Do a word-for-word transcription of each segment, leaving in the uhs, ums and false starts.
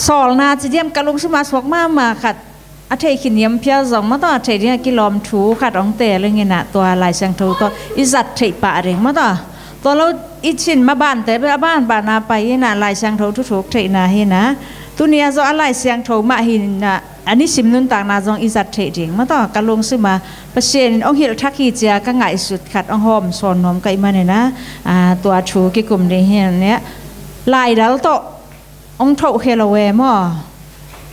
Sawlna ci diam, ka lungsim ah suak mahmah khat a theih khin hiam phial zong, maw taw, a theih ding a kilawm thu khat hong teel ing in ah, tua Lai Siangtho tawh i zat theih pah ding, maw taw. Tua lo i cin ma bante a banban a pai in ah, Lai Siangtho thuthuk theihna hi in ah, tuni a zawh a Lai Siangtho mah hi in ah, a nisim nuntakna zong i zat theih ding, maw taw, ka lungsim ah Pasian in hong hilh thak hi ci a ka ngaihsut khat hong hawm sawn nuam ka hih man in ah, aa, tua thu kikum ding hi in ah, laidal tawh hong thoh khia lo e maw.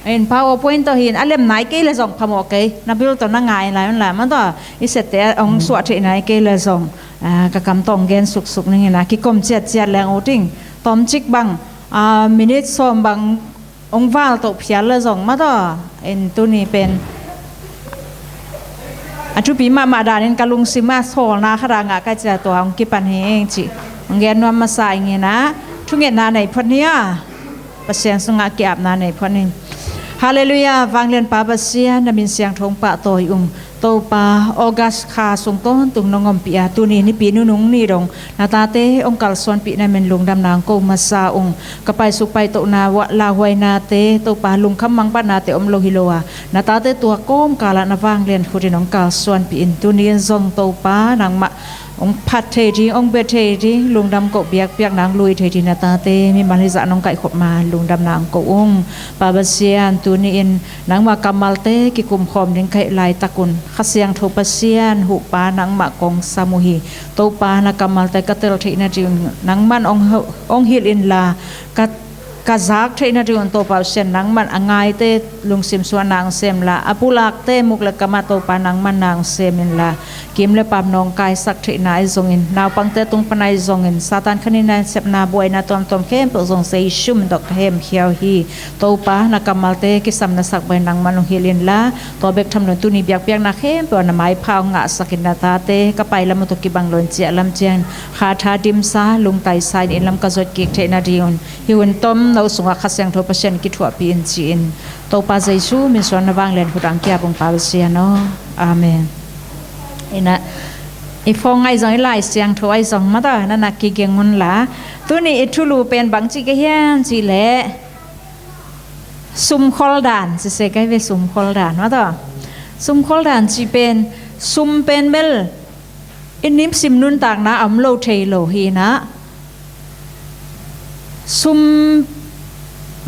In PowerPoint tawh hi in, a lem nai kei le zong phamawh kei, na bil tawh na ngai lai un la, maw taw, i sette hong suah theih nai kei le zong, aa, ka kam tawh hong gen suksuk ning in ah, kikom ciatciat leng ut ing. Tawmcik bang, aa, minute sawm bang hong val toh phial le zong, maw taw, in tuni pen a thupi mahmah danin ka lungsim ah sawlna khat a ngah ka hih ciang tua hong kipan hi ing cih hong gen nuam masa ing in ah, thungetna nei phot ni a, Pasian sungah ki-apna nei phot ni. Halleluiah, vanglianpa Pasian, na min siangtho hong pahtawi ung. Topa, August kha sung tawntung nong ompih a, tuni Nipi nunung ni dong na tate hong kalsuanpih na min lungdamna hong ko masa ung. Ka paisuk paitohna, lauhuainate, Topa, lungkham mangpatnate om lo hi lo a, na tate tua kawmkal ah na vanglian khut in hong kalsuanpih in, tuni in zong Topa, nangmah hong phat thei ding, hong bia thei ding, lungdam koh biakpiakna hong lui thei ding na tate mimal hizah nong kaihkhop ma lungdamna hong ko ung. Pa Pasian, tuni in nangmah kammalte kikumkhawm ding ka hih laitak un, Kha Siangtho Pasian, huhpa nangmah kong sam uh hi. Topa, na kammalte ka tel theih nading nangman hong, hong hilh inla, ka ka zak theih nadingun Topa Pasian nangman a ngaite lungsim sungah na hong sem la, a pulakte muk le kamah Topa nangman na hong sem inla, kim le pam nawngkaisak theihna ahi zongin, naupangte tung pan ahi zongin, Satan khanina, sepna, buaina tuamtuam khempeuh zong Jesu min tawh ka hemkhia uh hi. Topa, na kammalte kisam na sak bangin nangman hong hilh inla, tua bek tham loin tuni biakpiakna khempeuh ah na maipha hong ngahsak in, na tate ka pai lam uh tawh kibang loin ciah lam ciangin khatha dimsa, lungtaisa in inn lam ka zot kik theih nadingun, hih hun tomno sungah Kha Siangtho Pasian kithuahpih in ci-in, Topa Jesu min suang na vanglian khut ah hong ki-ap ung, Pa Pasian aw. Amen. Inah, i phone ahi zong, i Lai Siangtho ahi zong, mata na na kiging un la. Tuni i thulu pen bangci ka hiam cih leh, sumkhol dan, sese kai ve, sumkhol dan, mata. Sumkhol dan cih pen, sum pen bel i nisim nuntakna a om lo thei lo hi inah, sum,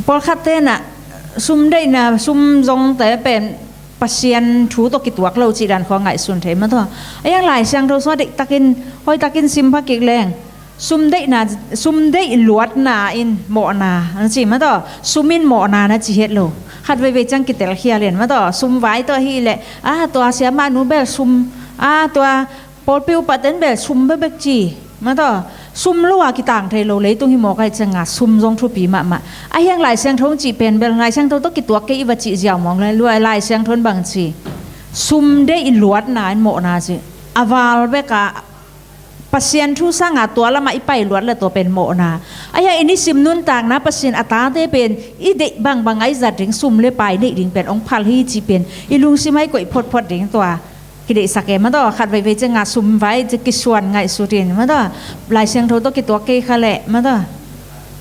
pawlkhatte inah sum deihna, sum zongte pen Pasian thu tawh kituak lo cih dan khawng ngaihsun thei, mata. A hiang Lai Siangtho sungah deihtakin, hoihtakin sim pha kik leng, sum deihna, sum deih luatna in mawhna, an ci, mata. Sum in mawhna na ci het lo. Khat veivei ciang kitel khial in, mata. Sum vai tawh ahih leh, a, tua siamahnu bel sum, a, tua pawlpi upate in bel sum bekbek ci, mata. Sum lo a kitang thei lo leitung hi mawk ahih ciangin sum zong thupi mahmah. A hiang Lai Siangtho cih pen bel Lai Siangtho tawh kituak kei i va cih ziau mawk le, lua Lai Siangtho in bang ci, sum deih luatna in mawhna ci. A val bek a Pasian thu sangin tua lamah i pai luat le tua pen mawhna. A hiang i nisim nuntakna Pasian a tate pen i deih bangbang a i zat ding, sum le pai neih ding pen hong phal hi cih pen i lungsim ah i koih photphot ding, tua kideihsak e, mata. Khat veivei ciangin sum vai ci kisuan ngaihsut in, mata. Lai Siangtho tawh kituak kei kha leh, mata,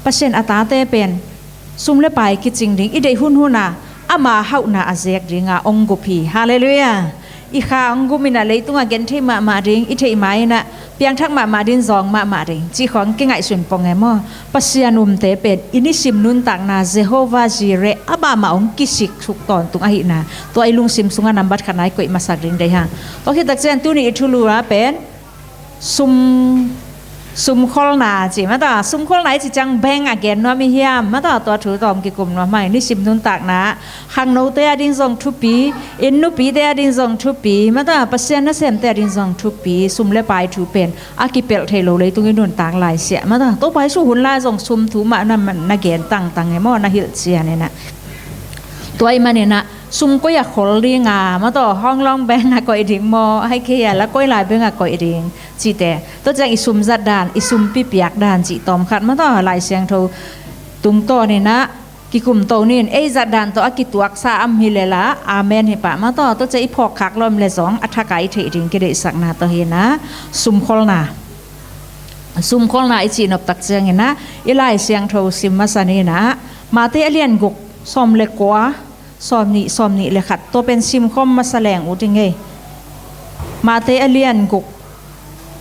Pasian a tate pen sum le pai kicing ding, i deih hunhun a ama hauhna a zek ding a hong gup hi. Halleluiah. I kha hong gup inah leitung a gentheih mahmah ding, i theih ma inah piangthak mahmah ding, zawng mahmah ding cih khawng kingaihsun pong e maw. Pasian umte pen i nisim nuntakna Jehovah Jireh, amah mah hong kisik suk tawntung ahihna, tua i lungsim sungah nambat khatna i koih masak ding deih hang. Tua khit tak ciang tuni i thulu ah pen sum, sumkholna ci, mata. Sumkholna i cih ciang bank a gen nuam i hiam, mata. Tua thu tawh kikum nuam hang. Nisim nuntakna khangnote a ding zong thupi, inn nupite a ding zong thupi, mata. Pasian nasemte a ding zong thupi. Sum le pai thu pen a kipelh thei lo leitung i nuntak lai siah, mata. Topa Jesu hun lai zong sum thu mah na, na gen tangtang e maw, na hilh cian inah. Tua ahih man inah sum koi a khol ding a, mata, hong lawng bank a koih ding maw, ahih kei a la koi lai bank a koih ding cihte. Tua ciang i sum zat dan, i sumpi piak dan cih tawmkhat, mata, Lai Siangtho tungtawn inah kikum to ni in, ei zat dan tawh a kituaksa om hi leh la, amen hi pah, mata. Tua ciang i phawkkhak lawm le zong a thak a i theih ding kideihsakna tawh hi inah, sumkholna. Sumkholna i cih nop tak ciang inah, i Lai Siangtho sim masa ni inah, Mate a lian guk, sawm le kua, sawm nih, sawm nih le khat. Tua pen simkhawm masa leng uh ding ei. Mate a lian guk.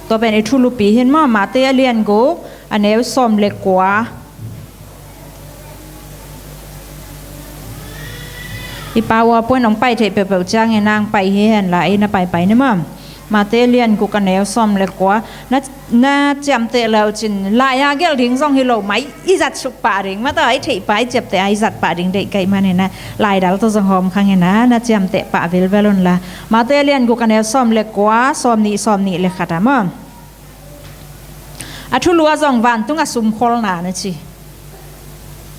Tua pen i thulupi hin maw, Mate a lian guk, a neu sawm le kua. I pau a puan hong pai theih peuhpeuh ciangin nang pai hi hen la, ei na paipai ni maw. Mate a lian guk, a neu sawm le kua. Na, na ciamteh lo cin lai-a gelh ding zong hi lo mai, i zat suk pah ding, mataw, i theih pah, i ciapteh a i zat pah ding deih kaih manin a, laidal tawh zong hawm khang in a, na ciamteh pah vilvel un la. Mate a lian guk, a neu sawm le kua, sawm nih, sawm nih le khat a maw. A thulu ah zong vantung a sumkholna na ci.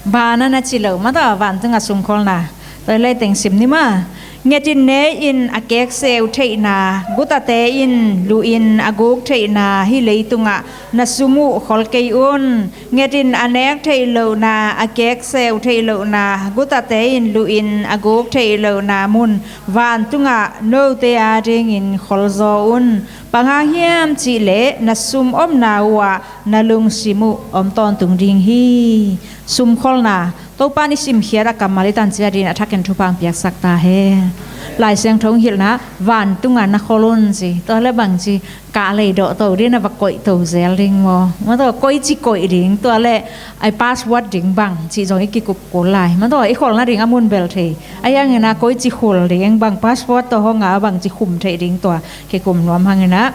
Bana na ci lo, mataw, vantung a sumkholna. Tua lei teng sim ni maw. Ngetin ne-in a kekseu theihna, gutate in luhin a guk theihna, hih leitungah na sum uh khol kei un. Ngetin a nek theih lohna, a kekseu theih lohna, gutate in luhin a guk theih lohna mun vantungah note adingin kholzaw un. Bang hang hiam cihleh na sum omna uh ah na lungsim uh om tawntung ding hi. Sumkholna, Topa in i simkhiat a kammal i tancia dingin a thakin thupha hong piaksak ta hen. Lai Siangtho hong hilhna, vantungah na khol un ci. Tua leh bang ci, kah lei dawhto dingin a va koihto zel ding maw. Mataw, koici koih ding, tua leh ai password ding bang cih zong i kikup kul lai. Mataw, i kholna ding a mun bel thei. A hiangin a koici khul ding, bang password tawh hong a bangci khum theih ding tua kikum nuam hangin a.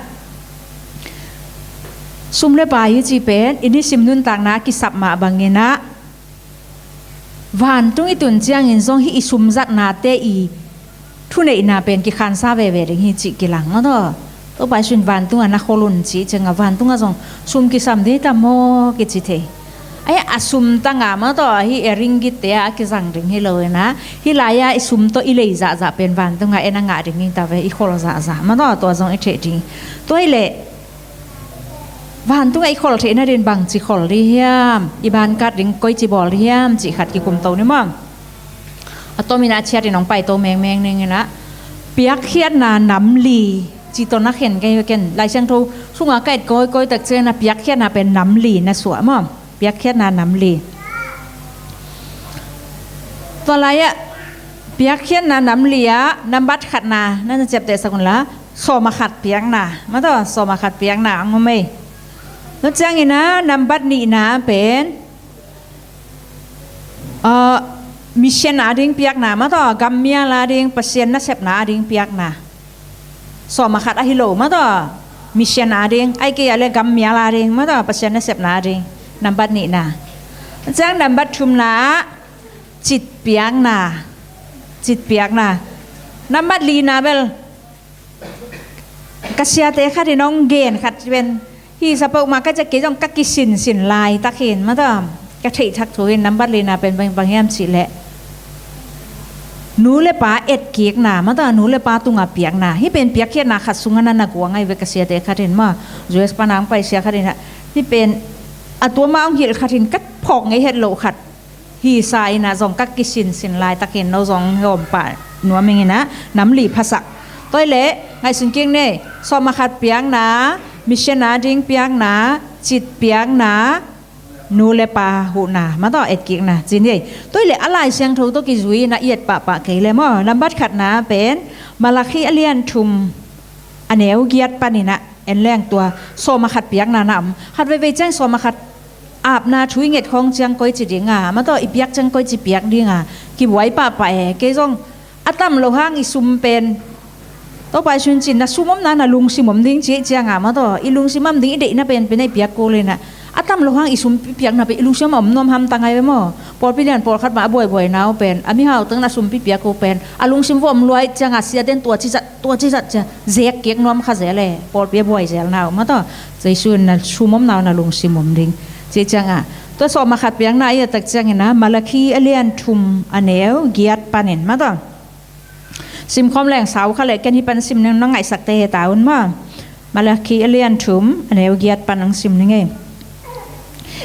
Sum le pai hi ci pen, i nisim nuntakna kisap mah bangin a, vantung i tun ciangin zong hih i sumzatnate i thuneihna pen kikhansa veve ding hi cih kilang, mataw. Topa Jesu in vantungah na khol un cih ciangah vantungah zong sum kisam ding hi ta maw kici thei. Ai, a sum tangah, mataw, hih e ringgit te ah a kizang ding hi lo in a, hih lai-ah i sum tawh i lei zahzah pen vantungah en a ngah ding hi ta ve, i khol zahzah, mataw, tua zong i theih ding. Tua hi leh vantungah i khol theihna dingin bangci khol ding hiam, i bankat ding koici bawl ding hiam cih khat kikumto ni maw. A tomin a ciatin hong paito mengmeng ning in a, piakkhiatna nam li cih tawh na khen kei ken. Lai Siangtho sungah ka et kawikawi tak ciangin a piakkhiatna pen nam li na suah maw. Piakkhiatna nam li. Tua lai-ah piakkhiatna nam li ah nambat khatna na na ciaptehsak un la, sawm a khat piakna, mataw, sawm a khat piakna hong om ei. Tua ciangin a nambat nihna pen, ah, mission ading piakna, mataw, gammial ading Pasian nasepna ading piakna. Sawm a khat ahi lo, mataw, mission ading, ai kei a le gammial ading, mataw, Pasian nasepna ading. Nambat nihna. Ciang nambat thumna ah citpiakna. Citpiakna. Nambat lina bel ka siate khat in hong gen khat pen, hi sa peuhmah ka ciah kei zong ka kisinsin laitak hin, mataw, ka theih thak thu in nambat lina pen bang, bang hiam cihleh nu le pa etkikna, mataw, nu le pa tungah piakna. Hih pen piakkhiatna khat sungah na na guang ahi ve ka siate khat in maw. U S pan a hong pai sia khat in a, hih pen a tua mah hong hilh khat in ka phawk ngei het loh khat hi sa in a zong ka kisinsin laitak hin no zong hong hawm pah nuam ing in a, nam li phasak. Tua hi leh ngaihsun kik ni, sawm a khat piakna, mission ading piakna, citpiakna, nu le pa huhna, mataw, etkikna ci ni ei. Tua hi leh a Lai Siangtho tawh kizui in a i et pahpah kei le maw. Nambat khatna pen Malakhi a lian thum, a neu giat panin a en leng tua sawm a khat piakna na om. Khat veivei ciang sawm a khat apna thu i nget khawng ciang koici ding a, mataw, i piak ciang koici piak ding a, kibuai pahpah e. Kei zong a tam lo hang i sum pen, Topa Jesu in cin, na sum omna na lungsim om ding cih ciang a, mataw, i lungsim om ding i deihna penpen a i piak kul in a, a tam lo hang i sumpi piakna pen i lungsim om nuam hamtang ahi ve maw. Pawlpi lian pawlkhat mah a buaibuaina uh pen, a mihau teng na sumpi piak uh pen a lungsim va om lua ahih ciang a, siaten tua ci zat, tua ci zat ci a, zek kik nuam kha zel e, pawlpi a buai zelna uh, mataw. Jesu in na sum omna uh na lungsim om ding cih ciang a, tua sawm a khat piakna i et tak ciangin a, Malakhi a lian thum, a neu giat panin, mataw. Simkhawm leng sau kha leh ken hih pan sim ning, na ngaihsakte he ta un maw. Malakhi a lian thum, a neu giat pan hong sim ning ei.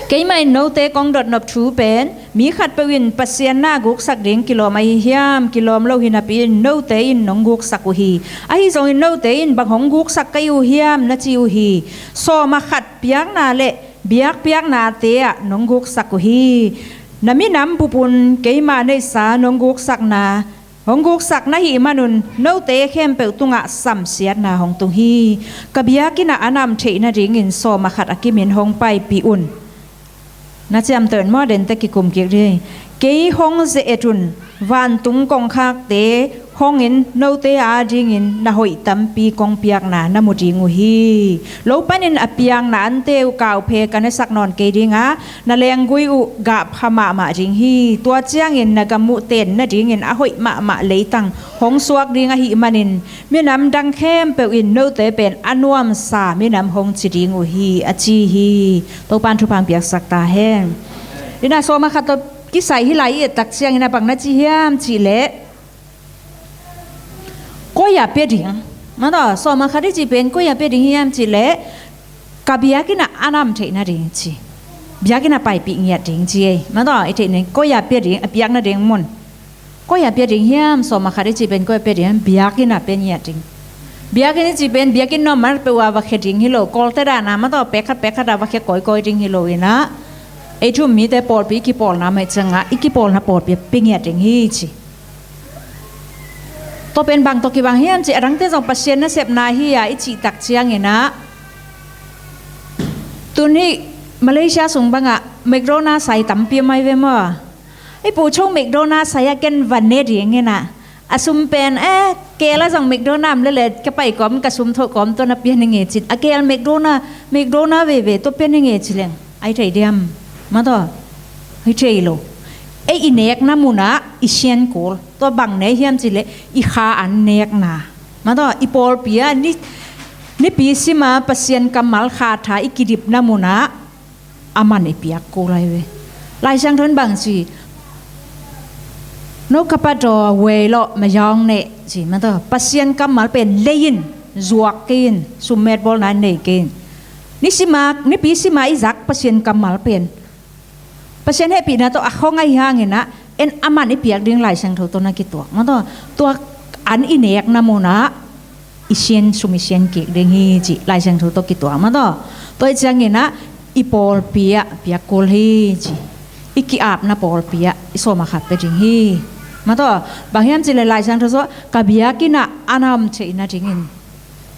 Keimah in note kong dotnop thu pen, mi khatpeuh in Pasian na guksak ding kilawm ahi hiam, kilawm lo hi napi in note in nong guksak uh hi. Ahi zongin note in bang hong guksak ka hi uh hiam na ci uh hi. Sawm a khat piakna le biakpiaknate ah nong guksak uh hi. Na minam bupun keima neihsa nong guksakna hong guksak na hih manun note khempeuh tungah samsiatna hong tung hi. Ka biakinn ah a nam theih nadingin sawm a khat a kimin hong paipih un. Na ciamteh un maw, dente kikum kik dih. Kei hong ze-et un, vantung kongkhakte hongin note adingin na hoih tampi kong piakna na mu ding uh hi. Lo panin a piakna ante uh kauphe ka nesak nawn kei dinga, na lenggui uh gahpha mahmah ding hi. Tua ciangin na gam uh ten nadingin a hoih mahmah leitang hong suak ding ahih manin minam dang khempeuh in note pen a nuamsa minam hong ci ding uh hi, a ci hi. Topan thupha piaksak ta hen. Ina sawm a khat tawh kisai hih lai i et tak ciangin a bang na ci hiam cih leh koi a pia ding. Mataw, sawm a khat i cih pen koi a pia ding hiam cih leh ka biakinn ah a nam theih nading ci. Biakinn ah paipih ngiat ding ci ei. Mataw, i theih ning koi a pia ding, a piak nading mun. Koi a pia ding hiam, sawm a khat i cih pen koi a pia ding hiam, biakinn ah pia ngiat ding. Biakinn i cih pen biakinn normal peuh a va khia ding hi lo, kawlte dan a mataw, pek khat pek khat a va khia kawikawi ding hi lo ina. Ei thu um mite pawlpi i kipawlna mah i cianga i kipawlna pawlpi a pia ngiat ding hi ci. Tua pen bang tawh kibang hiam cih a dangte zong Pasian nasepna hi a i cih tak ciangin ah, tun hih Malaysia sung bangah McDonald sai tampi mai ve maw. I pu cho McDonald sai a ken va ne dingin ah, a sum pen eh kela zong McDonald om lele ka pai kawm ka sum thoh kawm tua na pia ni nge cin, a kel McDonald, McDonald veve tua pia ni nge ci leng ai thei diam? Mataw, hi thei lo. Ei i nekna munah i sian kul. Tua bang nei hiam cih leh i kha an nekna. Mataw, i pawlpi ah ni, nipi sima Pasian kammal kha tha i kidipna munah a man i piak kul lai ve. Lai Siangtho in bang ci, no ka pat aw wei lawh mayawng neh ci. Mataw, Pasian kammal pen lei in, zuak kei in, summet bawlna nei kei in. Ni sima, nipi sima i zak Pasian kammal pen Pasian hehpihna tawh a khong ahi hangin ah en a man i piak ding Lai Siangtho tawh na kituak. Mataw, tua an i nekna munah i sian sum i sian kik ding hi ci Lai Siangtho tawh kituak. Mataw, tua i ciangin ah i pawlpi ah piak kul hi ci. I ki-apna pawlpi ah i sawm a khat pia ding hi. Mataw, bang hiam cih leh Lai Siangtho tawh ka biakinn ah a nam theih nadingin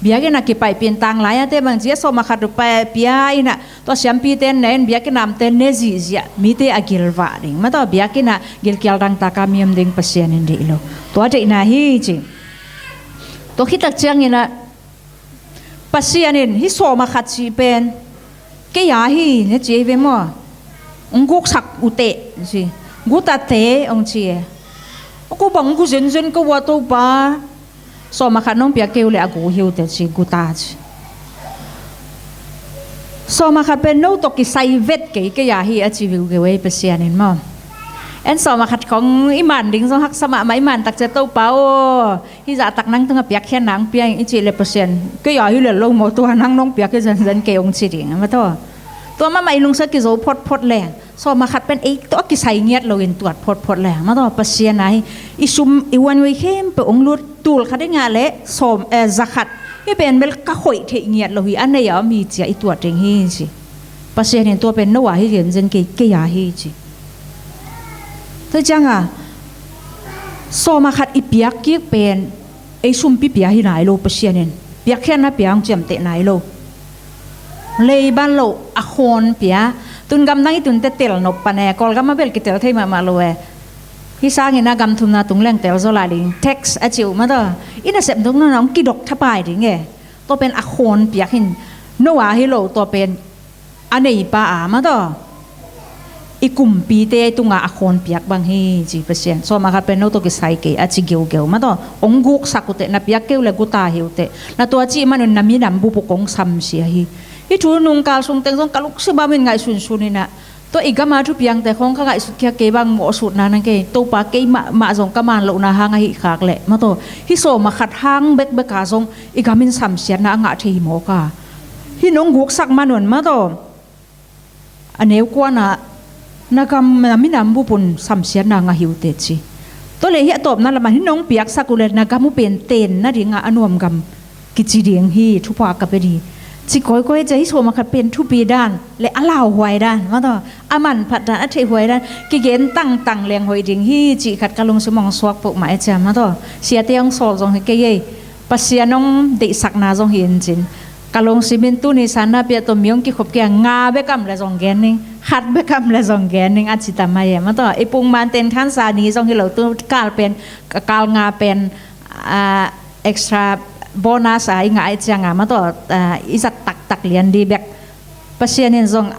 biakinn ah kipaipih in, tanglai ate bang ci a sawm a khat uh pai pia in ah tua siampite ne in biakinn ah omte ne zihziah mite a gilvah ding. Mataw, biakinn ah gilkial dangtak a mi om ding Pasian in deih lo. Tua deihna hi ci. Tua khit tak ciangin ah Pasian in hih sawm a khat cih pen kei a hi na ci ei ve maw. Hong guksak uh teh ci. Guta teh hong ci e. Ko bang gu zenzen ko ua Topa. Sawm a khat nong piak kei uh leh a gu hi uh teh ci, guta ci. Sawm a khat pen no tawh kisai vet kei, kei a hi a ci viugeu ei Pasian in maw. En sawm a khat khong i man ding zong haksa mahmah, i man tak ciang Topa aw, hih zahtak nang tungah piakkhiatna hong pia in i cih leh Pasian, kei a hi lel lo maw, tua nang nong piak hi zenzen kei hong ci ding a, mataw. Tua mahmah i lungsim kizo photphot leng sawm a khat pen ei tawh kisai ngiat loin tuat photphot leng, mataw, Pasian a hi. I sum i uan wei khempeuh hong lut tul khat i ngah leh sawm, eh, za khat. Hih pen bel ka khoih theih ngiat lo hi, a nei a om hi ci a i tuat ding hi ci. Pasian in tua pen no a hi zenzen kei, kei a hi ci. Tua cianga sawm a khat i piak kik pen ei sumpi pia hi nai lo Pasian in. Piakkhiatna pia hong ciamteh nai lo. Leiban lo a khawn pia. Tun gamdang i tunte tel nop pan e, Kawlgam a bel kitel thei mahmah lo e. Hih sangin a gam thumna tung leng tel zaw lai ding. Tax a ci uh, mataw. I nasep dong nona hong kidok thapai ding e. Tua pen a khawn piak hin. No a hi lo, tua pen a neipa a, mataw, i kumpite tungah a khawn piak bang hi ci Pasian. Sawm a khat pen no tawh kisai kei a ci geugeu, mataw. Hong guksak uh teh, na piak kei uh leh guta hi uh teh. Na tua cih manun na minam bup uh kong samsia hi. Hih thu nungkal sung teng zong ka lungsim ah min ngaihsunsun in ah, tua i gam a thupiangte khong ka ngaihsut khia kei bang, mawhsutna nang kei, Topa, kei mahmah zong ka man lohna hang ahih khak leh, mataw, hih sawm a khat hang bekbek a zong i gam in samsiatna a ngah thei hi mawk a. Hih nong guksak manun, mataw, a neu kuanah na gam, na minam bup un samsiatna ngah hi uh teh ci. Tua leh hih a tawpna lamah hih nong piaksak uh leh na gam uh pen ten nadingah a nuam gam kici ding hi, thupha ka pia ding. ci kawikawi cia, hih sawm a khat pen thupi dan le a lauhuai dan, mataw, a manphat dan, a theihhuai dan kigen tangtang leng hoih ding hi cih khat ka lungsim hong suak peuhmah e cia, mataw. Siate hong sawl zong hi kei ei, Pasian hong deihsakna zong hi in cin. Ka lungsim in tuni sanna piah tawh mi hong kikhop kei a, nga bek a om le zong gen ning, khat bek a om le zong gen ning a ci ta mai e, mataw. I pung man ten khansa ni zong hi lo, tu kal pen, kal nga pen, ah, extra bonus a i ngah i cianga, mataw, ah, i zat taktak lian di bek. Pasian in zong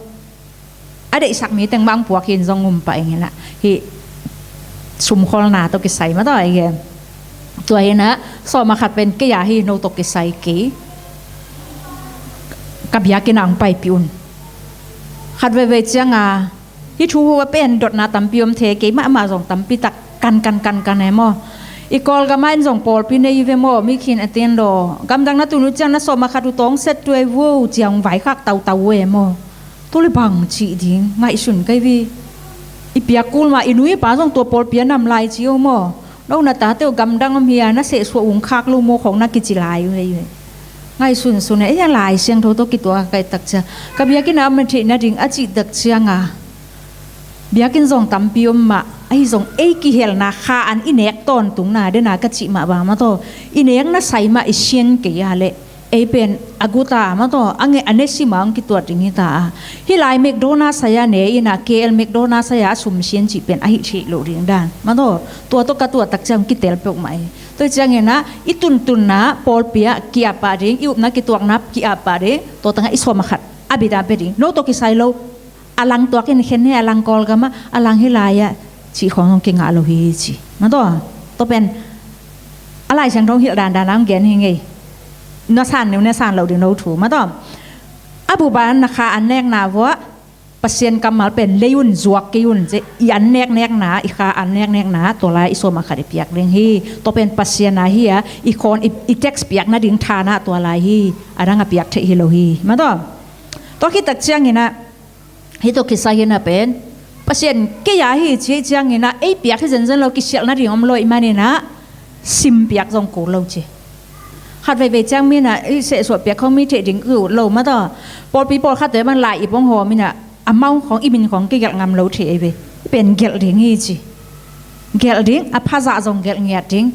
a deihsak mi teng bang puak hi in zong um pah ing hi na. Hih sumkholna tawh kisai, mataw, i gen. Tua hi na, sawm a khat pen kei a hi, no tawh kisai kei. Ka biakinn ah hong paipih un. Khat veivei cianga hih thu a pen dotna tampi om thei, keimah mah zong tampi tak kan kan kan kan e maw. I Kawlgam ah in zong pawlpi nei ve maw, mi khin a ten daw. Gamdang na tun uh ciang na sawm a khat uh tawng set tuai vuo ciang vaikhak tautau uh e maw. Tu le bang cih ding ngaihsun kai vi. I piak kul mah, i nu i pa zong tua pawlpi a nam lai ci uh maw. No na tate uh gamdang om hi a, na sehsuah ung khak lo maw khong na kici lai uh hei ve. Ngaihsun sun e, ei a Lai Siangtho tawh kituak a kai tak cia, ka biakinn ah a om theih nading a cih tak cianga biakinn zong tampi om mah, ahi zong ei kihelna kha an i nek tawntungna dena ka cih mah bang, mataw, i nek na sai mah i sian kei a leh ei pen a guta, mataw, a nge a ne sima hong kituat ding hi ta a. Hih lai McDonald sai a ne in a, K L McDonald sai a a sum sian cih pen a hih theih loh ding dan, mataw. Tua tawh ka tuah tak ciang kitel peuhmah e. Tua ciangin a i tuntunna pawlpi ah ki-ap pah ding, i upna kituakna ki-ap pah ding, tua tangah i sawm a khat a bit a pia ding, no tawh kisai lo. A lang tuak in khen hi, a lang Kawlgam ah, a lang hih lai ah cih khong hong kingah lo hi ci, mataw. Tua pen a Lai Siangtho hilh dandan a hong gen hi ngei. Na san neu, na san loh ding no thu, mataw. A bup a na kha an nekna vuah Pasian kammal pen lei un, zuak kei un ci, i an neknekna, i kha an neknekna, tua lai i sawm a khat i piak ding hi. Tua pen Pasian a hi a, i khawn, i, i tax piak nading than ah tua lai hi. A dang a piak theih hi lo hi, mataw. Tua khit tak ciangin a, hih tawh kisai hi na pen Pasian kei a hi ci ciangin a, ei piak hi zenzen lo, kisialh nading om lo ahih manin a, sim piak zong kul lo ci. Khat veivei ciang mi in a, i sehsuah piak khong mi theih ding ki ut lo, mataw. Pawlpi pawlkhat te bang lai-ip hong hawm in a, amount khong, i min khong kigelh ngam lo thei ei ve. Hih pen gelh ding hi ci. Gelh ding, a phazah zong gelh ngiat ding.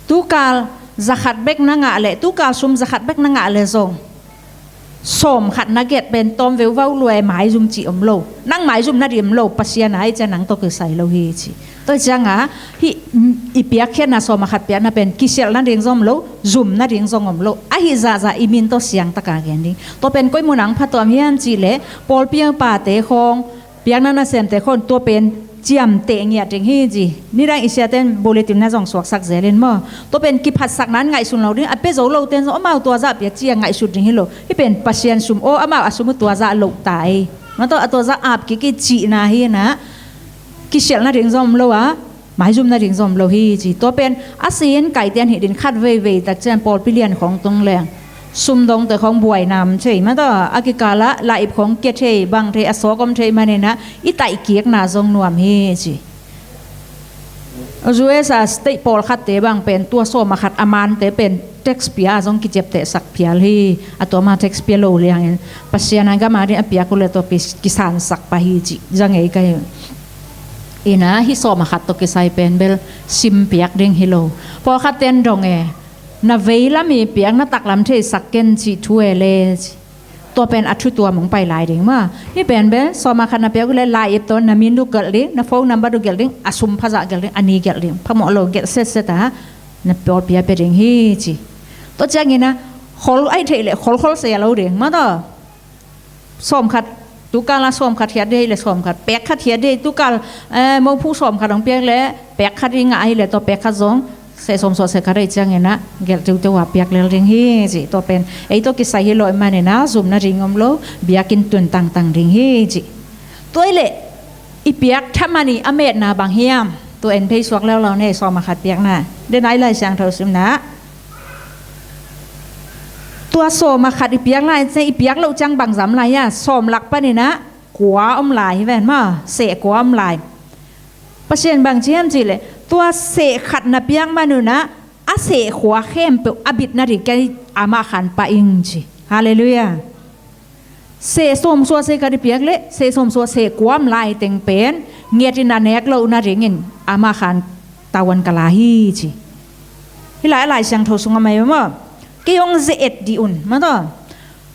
Tukal zakhat bek na ngah leh, tukal sum zakhat bek na ngah leh zong sawm khat na gelh pen tawm veuvau lua e, maizum cih om lo. Nang maizum nading om lo, Pasian a hi ciang nang tawh kisai lo hi ci. Tua cianga hih i piakkhiatna sawm a khat piakna pen kisialh nading zong om lo, zum nading zong om lo. Ahi zahzah i min tawh siangtaka gen ding. Tua pen koi mun ah hong phatuam hiam cih leh pawlpi a pate khawng, piakna nasemte khawng tua pen ciamteh ngiat ding hi ci. Nidang i siaten bulletin na zong suaksak zel in maw. Tua pen kiphatsakna in ngaihsun lo ding, a pia zo loten zong amau tua zah pia ci a ngaihsut ding hi lo. Hih pen Pasian sum aw, amau a sum uh tua zah loh ta ei. Mataw, a tua zah ap kik i cihna hi na. Kisialh nading zong om lo a, maizum nading zong om lo hi ci. Tua pen a sin kaite an hih din khat veivei tak ciang pawlpi lian khong tung leng sum dongte khong buaina om thei, mataw, a kikal ah lai-ip khong kia thei, bang thei, a sawk om thei manin a, i taihkikna zong nuam hi ci. U S A state pawlkhatte bang pen tua sawm a khat a mante pen tax pia a zong kiciaptehsak phial hi. A tua ma tax pia lo liangin Pasian a gam a ding a piak uh le tua pi kisansak pah hi ci zang ei ka hi. Ina hih sawm a khat tawh kisai pen bel sim piak ding hi lo. Pawlkhat ten dong e, na veilam i piak, na taklam theisak ken cih thu e le ci. Tua pen a thu tuam hong pai lai ding maw. Hih pen bel sawm a khat na piak uh le lai-ip tawh na min uh gelh ding, na phone number uh gelh ding, a sum phazah gelh ding, a ni gelh ding. Phamawh lo gelh setset a na pawlpi a pia ding hi ci. Tua ciangin a khol ahi theih leh kholkhol se a lo ding, mataw. Sawm khat, tukal a sawm khat hiat dei le sawm khat, pek khat hiat dei, tukal, eh, mophu sawm khat hong piak le pek khat i ngah ahi le tua pek khat zong seh sawm sawh seh khat ahi ciangin a gelh teuteu a piak lel ding hi ci. Tua pen ei tawh kisai hi lo ahih manin a zum nading om lo, biakinn tun tangtang ding hi ci. Tua i leh i piak thaman i a metna bang hiam? Tua en phei suak leuleu nei, sawm a khat piakna. Denai Lai Siangtho simna. Tua sawm a khat i piak lai, i piak loh ciang bang zam lai a, sawm lak panin a kua om lai hi ven maw, seh kua om lai. Pasian bang ci hiam cih leh, tua seh khat na piak man un a, a seh khua khempeuh a bit nading kei amah khan pah ing ci. Halleluiah. Seh sawm suah seh khat i piak leh seh sawm suah seh kua om lai teng pen nget in a nek loh nadingin amah khan tavuan ka la hi ci. Hih lai a Lai Siangtho sungah mai maw, kei hong ze-et dih un, maw taw.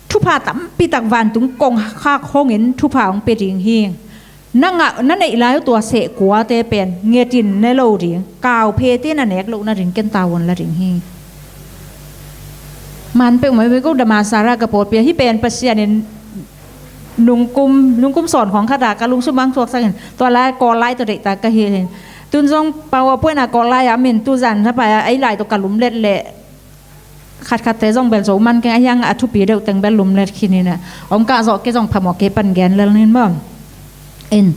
Thupha tampi tak vantung kongkhak hongin thupha hong pia ding hi. Na ngah, na neih lai uh tua seh kuate pen nget in ne lo ding, kauphete na nek loh nading ken tavuan la ding hi. Man peuhmah ve ko, Dhammasara ka pawlpi ah hih pen Pasian in nungkum, nungkum sawn khawng khat ah ka lungsim ah hong thuaksak in, tua lai Kawl lai tawh deihtak ka hi hi. Tun zong PowerPoint ah Kawl lai ah om in, tuzan na pai ah ei lai tawh ka lumlet leh khatkhatte zong bel zo man keng, a hiang a thupi deuh teng bel lumlet khin in ah. Hong kah zawh kei zong phamawh kei, pan gen lel ning maw. In,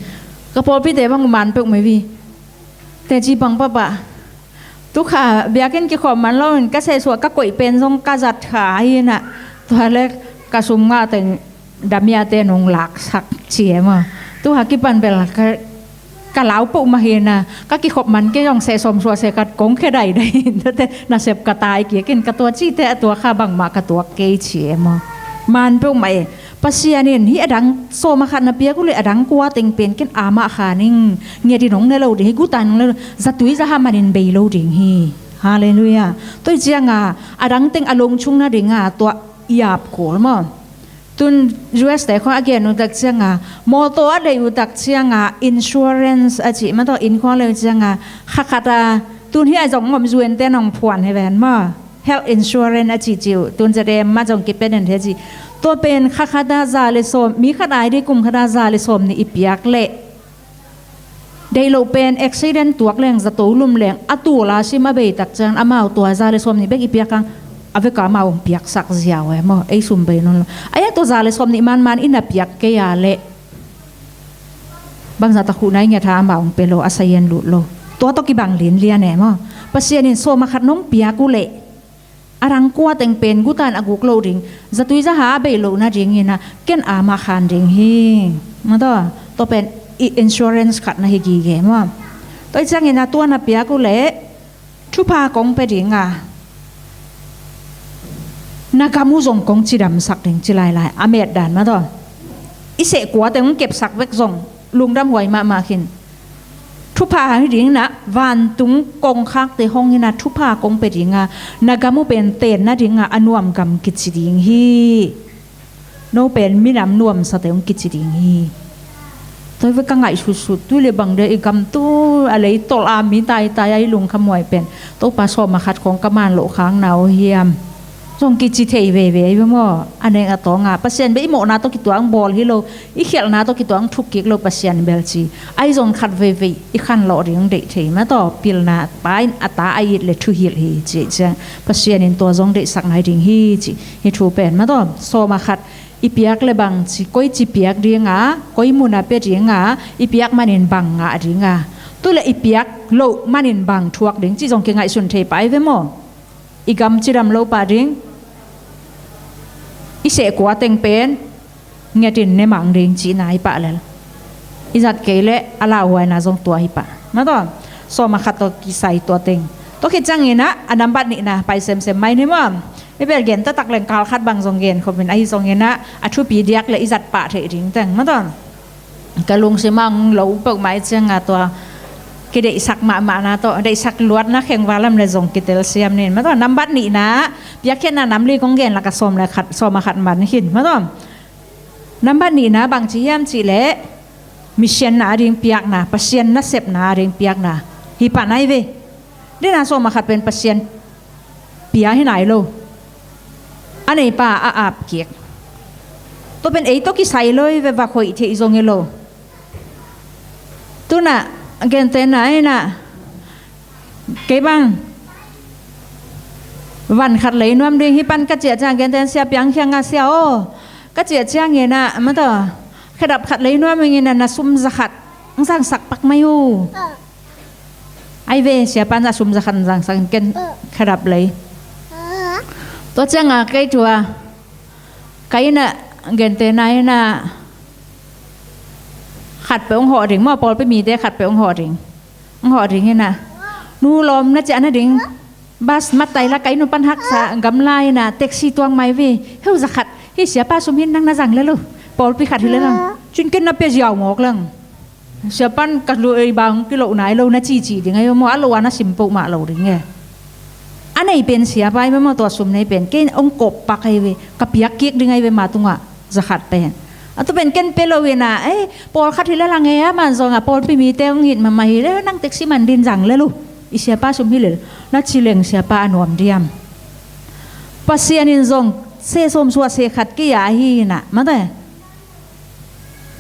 ka pawlpite bang man peuhmah ve. Teci pang papa. Tu kha biakinn kikhawm man lo in ka sehsuah ka koih pen zong ka zat kha hi in ah. Tua leh ka sum ngah teng damiate nong laksak ci e maw. Tu kha kipan bel ka, ka lau peuhmah hi in ah, ka kikhop man kei zong seh sawm suah seh khat kong khia daidai in, tate nasep ka tai kik in, ka tua cihte a tua kha bangmah ka tuak kei ci e maw. Man peuhmah e. Pasian in hih a dang sawm a khat na piak uh leh a dang kua teng pen ken amah khan ing, nget in hong ne lo ding hi, guta in hong ne lo, zatui zaha man in bei lo ding hi. Halleluiah. Tua hi ciang a, a dang teng a lungchung nading a tua i ap kul maw. Tun U S te khawng a gen uh tak ciang a, mawtaw a deih uh tak ciang a, insurance a cih, maw taw, inn khawng a lei uh ciang a, kha khat a, tun hih a zong om, U N te nong phuan hi ven maw. Health insurance a cih cih uh, tun Z M a zong kipia den thei cih. Tua pen kha khat a za le sawm, mi khat a ding kum khat a za le sawm nih i piak leh, deih loh pen accident tuak leng, zato lum leng, a tul a sim a bei tak ciang amau tua za le sawm nih bek i piak hang, a vek a amau hong piaksak ziau e maw, ei sum bei nawn lo. Ai a tua za le sawm nih manman i na piak kei a leh, bangzah tak huhna i nget a amau hong pia lo, a sayan lut lo. Tua tawh kibang linlian e maw. Pasian in sawm a khat nong piak uh leh, a dang kua teng pen guta in a guk loh ding, zatui zaha a bei loh nading in ah ken amah khan ding hi. Maw taw, tua pen i insurance khat na hi gige maw. Tua hi ciang in ah tua na piak uh leh thupha kong pia ding a, na gam uh zong kong cidamsak ding ci lailai, a metdan, maw taw. I seh kua teng hong kepsak bek zong lungdam huai mahmah khin. Thupha hi ding in ah, vantung kongkhakte hong in ah thupha kong pia ding a, na gam uh pen ten nading a, a nuam gam kici ding hi. No pen minam nuamsate hong kici ding hi. Tua hi ve, ka ngaihsutsut, tu leh bang dia i gam tu a lei tolh a mi taitai a i lungkham huai pen, Topa, sawm a khat khawng ka man loh khang na uh hiam, zong kici thei veve hi ve maw. A neng a tawng a, Pasian bel i mawhna tawh kituak bawl hi lo, i khialhna tawh kituak thuk kik lo Pasian bel ci. Ahi zong khat veivei i khanlawh ding deih thei, maw taw, pilna, Pa in a ta a it leh thuhilh hi ci ciang, Pasian in tua zong deihsak nai ding hi ci. Hih thu pen, maw taw, sawm a khat i piak leh bang ci, koi ci piak ding a, koi mun a pia ding a, i piak manin bang ngah ding a, tu leh i piak loh manin bang thuak ding cih zong kingaihsun thei pah hi ve maw. I gam cidam lo pah ding, i seh kua teng pen nget in ne mang ding cihna hi pah lel. I zat kei leh a lauhuaina zong tua hi pah, maw taw. Sawm a khat tawh kisai tua teng. Tua khit ciang in ah a nambat nihna pai semsem mai ni maw. I bel gen taktak leng kal khat bang zong gen khop in, ahi zong in ah a thupi diak leh i zat pah theih ding teng, maw taw. Ka lungsim ah hong lo peuhmah i ciang a, tua kideihsak mahmahna tawh, deihsak luatna khengval lam leh zong kitel siam ni, maw taw. Nambat nihna, piakkhiatna nam li kong gen lak a sawm le khat, sawm a khat man khin, maw taw. Nambat nihna bang ci hiam cih leh, mission na ding piakna, Pasian nasepna ding piakna hi pah nai ve. Dena sawm a khat pen Pasian pia hi nai lo. A neipa a ap kik. Tua pen ei tawh kisai lo hi ve, va khoih theih zong hi lo. Tu-in ah gentehna in ah, kei bang van khat lei nuam ding hi pan ka cih ciang, gentehna Sia Piang kiang ah, Sia aw, ka cih ciang in ah, maw taw, khedap khat lei nuam ing in ah, na sum za khat hong zangsak pak mai uh. Ai ve, Sia pan a sum za khat zangsak in, ken khedap lei. Tua ciang a kei thu a, ka inn ah gentehna in ah, khat peuh hong hawh ding maw, pawlpi mite khat peuh hong hawh ding. Hong hawh ding in ah, nu lawm na ciah nading bus mat tai la, ka inn uh pan haksa gamla in ah taxi tuak mai ve, heu za khat Ei, siapa sum hi-in nang na zang lel uh. Pawlpi khat hi lel lang. Cin ken na pia ziau mawk lang. Siapa in ka lu ei bang kilo nai lo na cici ding a hi maw, a lo a na sim poh mah lo ding e. A nei pen siapa hi maw, tua sum nei pen. Ken ong kop pak ahi ve, ka piak kik ding ahi ve ma tungah za khat pen. A tua pen ken pe lo hi na, ei, pawlkhat hi lel lang e, a man zong a pawlpi mite ong it mahmah hi lel, nang taxi man din zang lel uh. I siapa sum hi lel, na ci leng siapa a nuam diam. Pasian in zong seh sawm suah seh khat kei a hi na, mate.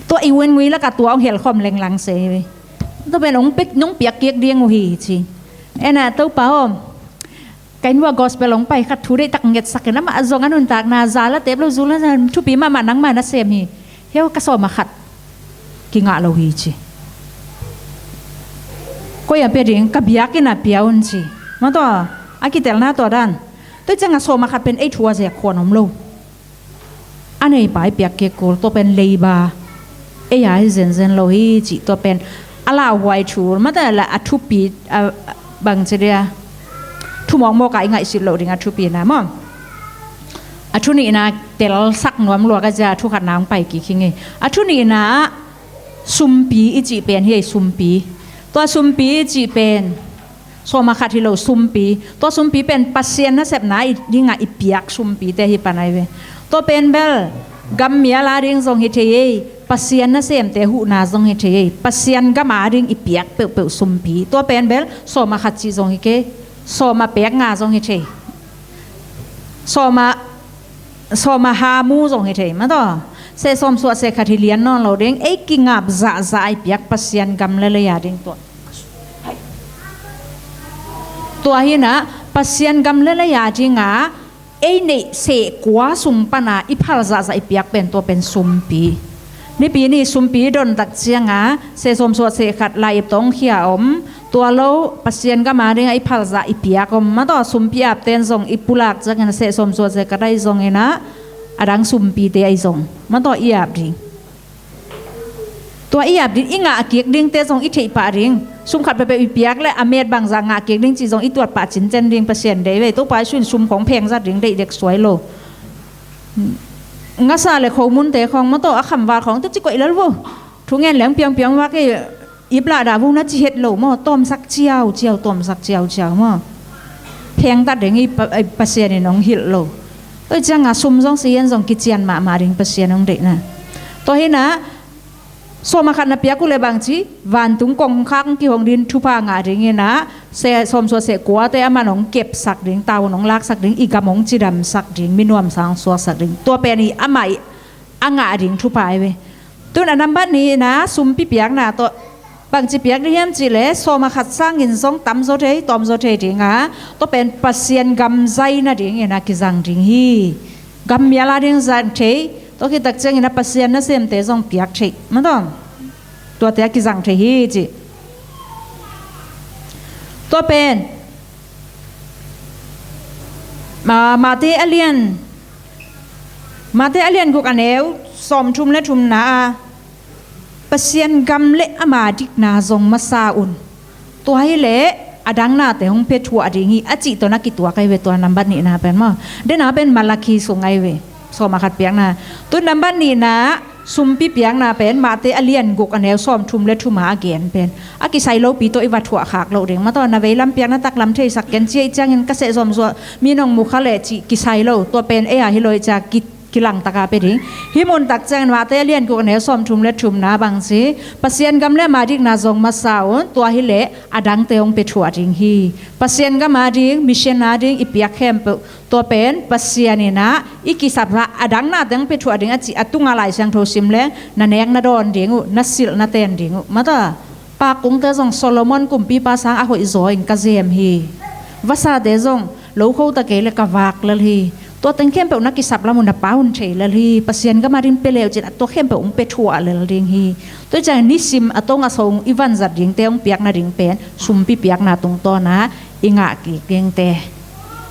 Tua i wen ngui lak a tua ong hel khawm leng lang se hi. Tua pen ong pek, nong piak kik ding uh hi ci. Ena, Topa aw, ka inn uah gospel ong pai khat thu deih tak ngetsak in, amah zong a nuntakna za la tep lo, zu la za, thupi mahmah, nangma na sem hi. Heo, ka sawm a khat kingah lo hi ci. Koi a pia ding, ka biakinn ah pia un ci. Mate, a kitelna tua dan. Tua ciang a sawm a khat pen ei thu a zek khuan om lo. A neipa i piak kik kul, tua pen leiba. Ei a hi zenzen lo hi ci, tua pen a lauhuai thu, mate, la a thupi, a, a, bang ci dia. Thu mawkmawk a i ngaihsut loh ding a thupina maw. A thu nihna telsak nuam lua ka zia, a thu khatna ong pai kik hi ngei. A thu nihna sumpi i cih pen hi ei, sumpi. Tua sumpi i cih pen sawm a khat hi lo, sumpi. Tua sumpi pen Pasian nasepna i dingah i piak sumpite hi pan ahi ve. Tua pen bel gam mial a ding zong hi thei ei, Pasian nasemte huhna zong hi thei ei, Pasian gam a ding i piak peuhpeuh sumpi. Tua pen bel sawm a khat cih zong hi kei, sawm a pek nga zong hi thei. Sawm a, sawm a hamu zong hi thei, mate. Seh sawm suah seh khat hi lian nawn lo ding, ei kingap zahzah i piak Pasian gam le lei a ding tua. Tua hi na, Pasian gam le lei a ding a, ei neih seh kua sung pan a i phal zahzah i piak pen tua pen sumpi. Nipi ni sumpi don tak ciang a, seh sawm suah seh khat lai-ip tawh ong khia om, tua lo Pasian gam a ding a i phal zah i piak om, mate, sumpi apten zong i pulak ciangin a seh sawm suah seh khat ahi zongin a, a dang sumpite ahi zong, mate, i ap ding. Tua i ap ding, i ngah kik dingte zong i theih pah ding. Sum khat peuhpeuh i piak le a met bangzah ngah kik ding cih zong i tuat pah cincen ding, Pasian deih ve. Topa Jesu in sum khong pheng zat ding deih dek suai lo. Ngasa le khomunte khong, mate, a khamval khong, tu ci koih lel vo. Thungen leng piangpiang vak ei, ip lah dah vo na ci het lo maw, tawmsak ciauciau, tawmsak ciauciau maw. Phengtat ding i Pa-, i Pasian in ong hilh lo. Tua ciang a sum zong sian zong kician mahmah ding Pasian ong deihna. Tua hi na, sawm a khat na piak uh le bangci, vantung kongkhak kihong ding thupha ngah ding hi na, seh sawm suah seh kuate a man ong kepsak ding, tau nong laksak ding, i gam ong cidamsak ding, minuam sang suaksak ding. Tua pen i amah i a ngah ding thupha ahi ve. Tun a nambat nihna, sumpi piakna tawh bangci piak ding hiam cih leh, sawm a khat sangin zong tamzaw thei, tawmzaw thei ding a, tua pen Pasian gam zai nadingin a kizang ding hi. Gam mial a ding zang thei, tua khit tak ciangin a Pasian nasemte zong piak thei, mate. Tuate a kizang thei hi ci. Tua pen Ma-, Mate a lian, Mate a lian guk a neu sawmthum le thumna a, Pasian gam le ama dikna zong masa un. Tua hi leh a dang nate hong pia thuah ding hi a cih tawh na kituak ahi ve, tua nambat nihna pen maw. Dena pen Malakhi sung ahi ve, sawm a khat piakna. Tu nambat nihna, sumpi piakna pen Mate a lian guk a neu sawmthum le thuma a gen pen a kisai lopi tawh i va thuah khak loh ding. Mate, na veilam piakna taklam theisak ken, cia i ciangin ka seh zomzuah mi nong mu kha leh cih kisai lo. Tua pen ei a hi lo i cia ki, kilang taka pia ding. Hih mun tak ciangin Mate a lian guk a neu sawmthum le thumna bang ci, Pasian gam le ama dikna zong masa un, tua hi leh a dangte hong pia thuah ding hi. Pasian gam a ding, mission a ding i piak khempeuh, tua pen Pasian in ah i kisap a, a dang nate hong pia thuah ding a cih a tunga Lai Siangtho sim leng na nek na dawn ding uh, na silh na ten ding uh. Mate, pakungte zong Solomon kumpipa sang a hoih zaw in ka zem hi. Vasate zong lo kho ta kei leh ka vak lel hi. Tua teng khempeuh na kisap lam uh na pau thei lel hi. Pasian gam a ding pia le uh cin a tua khempeuh hong pia thuah lel ding hi. Tua ciang nisim a tong a song i vanzat dingte hong piak nading pen sumpi piakna tungtawn a i ngah kik dingte,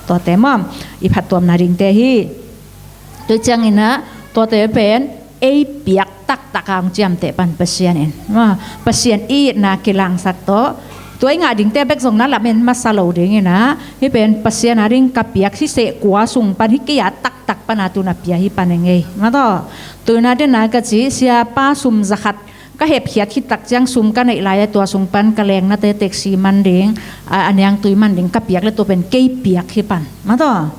tuate maw, i phattuamna dingte hi. Tua ciangin ah tuate pen ei piak taktak a hong ciamteh pan Pasian in, maw, Pasian i itna kilangsak tawh, Tua i ngah dingte bek zong na lamen masa lo ding inah, hih pen Pasian a ding ka piak hih seh kua sung pan hih kei a taktak pana tuna pia hi pan e ngei. Mataw, tuna dena ka ci, siapa sum zakhat ka hepkhiat khit tak ciang sum ka neih lai a tua sung pan ka lengnate taxi man ding, a, a niangtui man ding ka piak le tua pen kei piak hi pan. Mataw,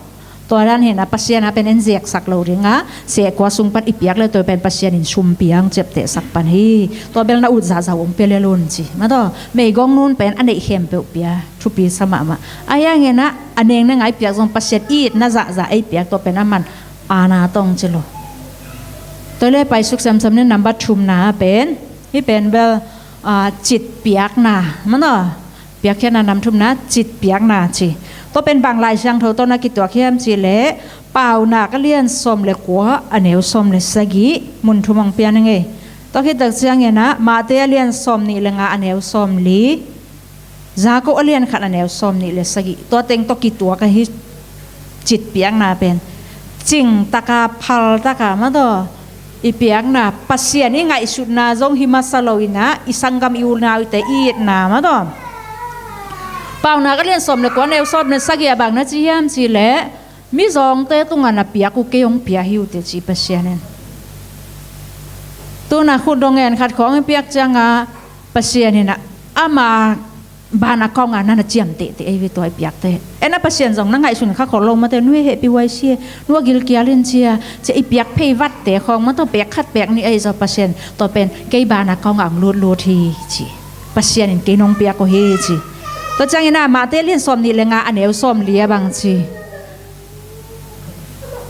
tua dan hinah Pasian a pen en zeksak lo ding a, seh kua sung pan i piak le tua pen Pasian in sum piang ciaptehsak pan hi. Tua bel na ut zahzah ung pia le lun ci. Mataw, meigong nun pen a neih khempeuh pia thupi sa mahmah. Ahi hanginah a neng na ngai piak zong Pasian i itna zahzah ei piak tua pen a man ana tong ci lo. Tua le paisuk semsem ni number thumna pen, hih pen bel, ah, citpiakna, mano, piakkhiatna nam thumna, citpiakna ci. Tua pen bang Lai Siangtho tawh na kituak hiam cih leh, Paunak a lian sawm le kua a neu sawm le sagih, mun thum hong pia na ngei. Tua khit tak cianginah Mate a lian sawm nih le nga a neu sawm li, Jakob a lian khat a neu sawm nih le sagih, tua teng tawh kituak ahi. Citpiakna pen cingtaka phaltaka mataw i piakna, Pasian i ngaihsutna zong hi masa lo inah i sanggam i unau ite i itna mataw. Paunak a lian sawm le kua neu sawm le sagih a bang na ci hiam cih leh, mizawngte tungah na piak uh kei hong pia hi uh teh ci Pasian in. Tuna khut dong en khat khawng i piak cianga Pasian inah ama ban a kaunga na na ciamtehte ei ve tua i piakte. Ena Pasian zong na ngaihsun kha khol lo mate, nu hehpih huai si e, nu a gilkial in cia, cia i piak phei vatte khawng mataw pek khat pek nih ei zaw Pasian tua pen kei ban a kaunga ang lutlut hi ci. Pasian in kei nong piak uh hi ci. Tua ciangin a Mate lian sawm nih le nga a neu sawm li a bang ci.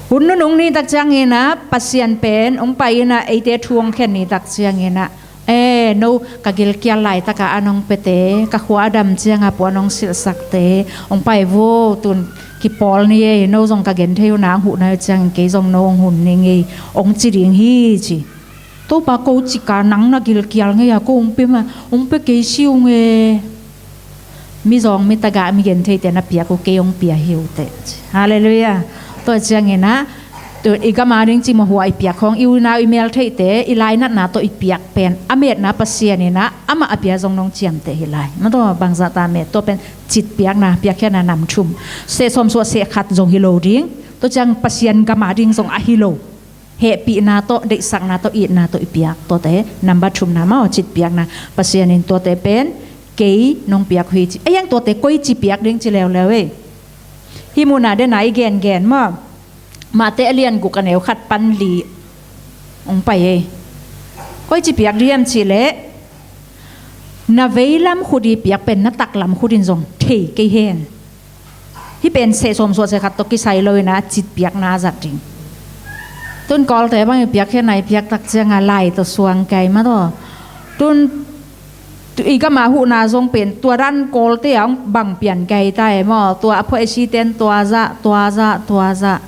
Hun nunung ni tak ciangin a Pasian pen hong pai in a eite thu hong khen ni tak ciangin a, e, no ka gilkial laitaka a nong pete, ka khua a dam cianga pua nong silhsakte hong pai vo, tun kipawl ni ei, no zong ka genthei uh na hong huhna uh ciangin kei zong no hong hun ni ngei hong ci ding hi ci. Topa ko cika nang na gilkial ngei a ko hong pe ma, hong pe kei si ung e. Mizawng mi tagah mi gentheite na piak uh kei hong pia hi uh teh. Halleluiah. Tua ciangin a, tu i gam a ding ci mawh hua i piak khawng i unau i meltheihte i lainatna tawh i piak pen a metna Pasian in a amah a pia zong nong ciamteh hi lai. Mataw bangzah ta met tua pen citpiakna, piakkhiatna nam thum. Seh sawm suah seh khat zong hi lo ding. Tua ciang Pasian gam a ding zong a hi lo. Hehpihna tawh, deihsakna tawh, itna tawh i piak tuate number thumna maw, citpiakna. Pasian in tuate pen kei nong piak uh hi ci. A hiang tuate koici piak ding ci leuleu ei. Hih muna dena i gengen maw, Mate a lian guk a neu khat pan li hong pai ei. Koici piak ding hiam cih leh, na veilam khut i piak pen na taklam khut in zong thei kei hen. Hih pen seh sawm suah seh khat tawh kisai lo in a citpiakna a zat ding. Tun Kawlte bang i piakkhiatna i piak tak cianga lai tawh suang kai mataw. Tun tu i gam a huhna zong pen tua dan Kawlte a hong bang pian kai ta e maw. Tua a phuaisite in tua zah, tua zah, tua zah,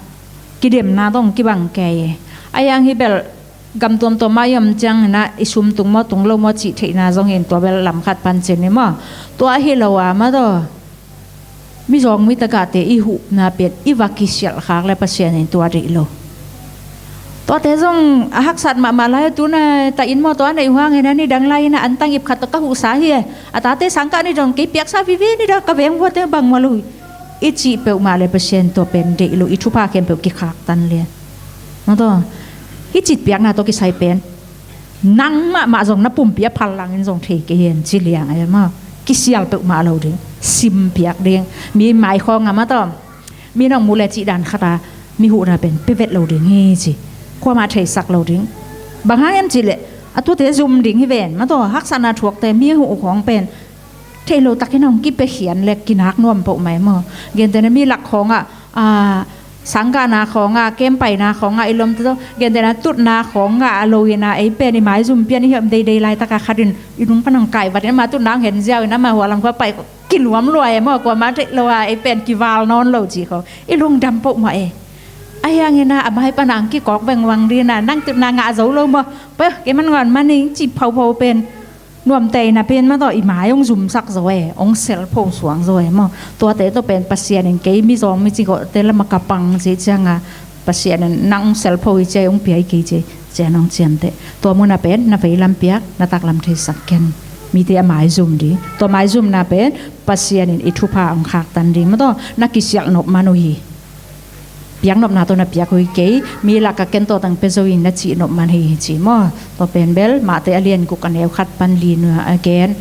kidemna tawh hong kibang kai e. A hiang hih bel gam tuamtuam a i om ciangin a i sum tung maw tung lo maw cih theihna zong in tua bel lam khat pan cin i maw. Tua a hi lo a mataw. Mizawng mi tagahte i huhna pen i va kisialh khak le Pasian in tua deih lo. Tuate zong a haksat mahmah lai a tuna ta in maw tua a neih uh hangin a nidang lai in a antang ip khat tawh ka huhsa hi e. A tate sangkah ni dong kei piaksa vive ni dong ka veng vuate bangmah lo hi. I cih peuhmah le Pasian tua pen deih lo, i thupha khempeuh kikhaktan lian. Mataw, hih citpiakna tawh kisai pen nang mahmah zong na pumpi a phal langin zong thei kei hen ci liang e maw. Kisial peuhmah lo ding, sim piak ding. Mi mai khawng a mataw, mi nong mu le cih dan khata mi huhna pen pia vet lo ding hi ci. Kuamah theisak lo ding. Bang hang hiam cih leh a tuate zum ding hi ven mataw, haksatna thuakte mi huh khawng pen thei lo takin hong kipia khian le kinak nuam peuhmah e maw. Gentehna mi lak khawngah, a, sangkahna khawngah, kempaina khawngah i lomte tawh gentehna tutna khawngah a lo in a ei pen i maizum pian i hiam deidei laitaka khat in i nung pan hong kai vat in ama tutna hong hen ziau in ama hua lam khua pai kinuam lua e maw, kuamah theih lo a ei pen kival nawn lo ci khawng i lungdam peuhmah e. A hiangin a a mai pan a hong kikawk vengvang ding a nang tutna ngah zo lo maw, pai kei man ngawn man ing ci phopho pen nuamtehna pen mataw i mai hong zumsak zaw e, hong selpho suang zaw e maw. Tuate tawh pen Pasian in kei mizawng mi cigawhte lamah ka pang cih cianga Pasian in nang hong selpho hi cia hong pia hi kei cia, cia nong ciamteh. Tua munah pen na veilam piak, na taklam theisak ken. mite a maizum ding. Tua maizumna pen Pasian in i thupha hong khaktan ding. Mataw, na kisialh nop man uh hi. Piaknopna tawh na piak uh hi kei, mi lakah ken tawh tang pia zo ing na cih nop man hi hi ci maw. Tua pen bel Mate a lian guk a neu khat pan li nua a gen.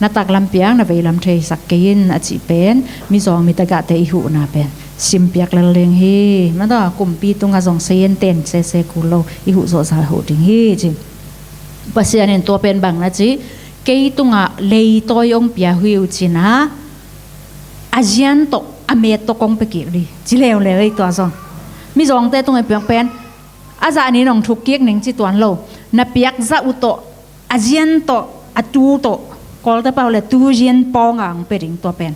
Na taklam piang, na veilam theisak kei in a cih pen mizawng mitagahte i huhna pen simpiak lel ding hi. Mataw, kumpi tungah zong sayen ten sese kul lo, i huh zawhzah huh ding hi ci. Pasian in tua pen bang na ci, kei tungah leitawi hong pia hi uh cin a, a zian tawh a met tawh kong pia kik ding ci leuleu ei tua zong. Mizawngte tungah piak pen a zah nin hong thuk kik ning ci tuan lo. Na piak zah uh tawh, a zian tawh, a tu tawh, Kawlte pau le tu zian pawng a hong pia ding tua pen.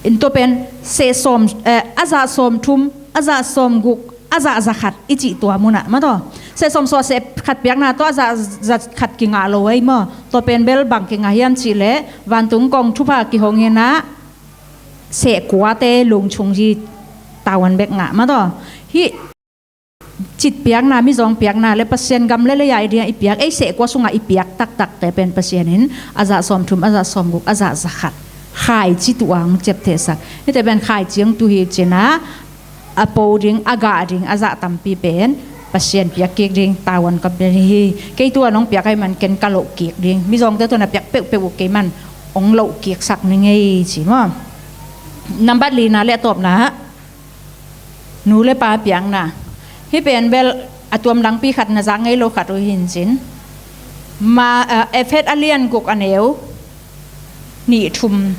In tua pen seh sawm, eh, a zah sawm thum, a zah sawm guk, a zah za khat i cih tua munah mataw. Seh sawm sawm seh khat piakna tawh a zah za khat kingah lo ei maw. Tua pen bel bang kingah hiam cih leh vantung kong thupha kihong in a seh kuate lungchung hi tavuan bek ngah mataw. Hih cit piakna, mizawng piakna le Pasian gam le lei-a i dingah i piak, ei seh kua sungah i piak taktakte pen Pasian in a zah sawm thum, a zah sawm guk, a zah za khat khaici tuang ciaptehsak. Hihte pen khaici hong tu hi cin a, a po ding, a gah ding, a zah tampi pen Pasian piak kik ding tavuan ka pia hi. Kei tua nong piak ahih man ken ka loh kik ding. Mizawngte tua na piak peuhpeuh uh kei man hong loh kiksak ning ei ci maw. Nambat lina le a tawpna, nu le pa piakna. Hih pen bel a tuam dangpi khat na zak ngei lo khat uh hi in cin. Ma, eh, Efet a lian guk a neu nih thum.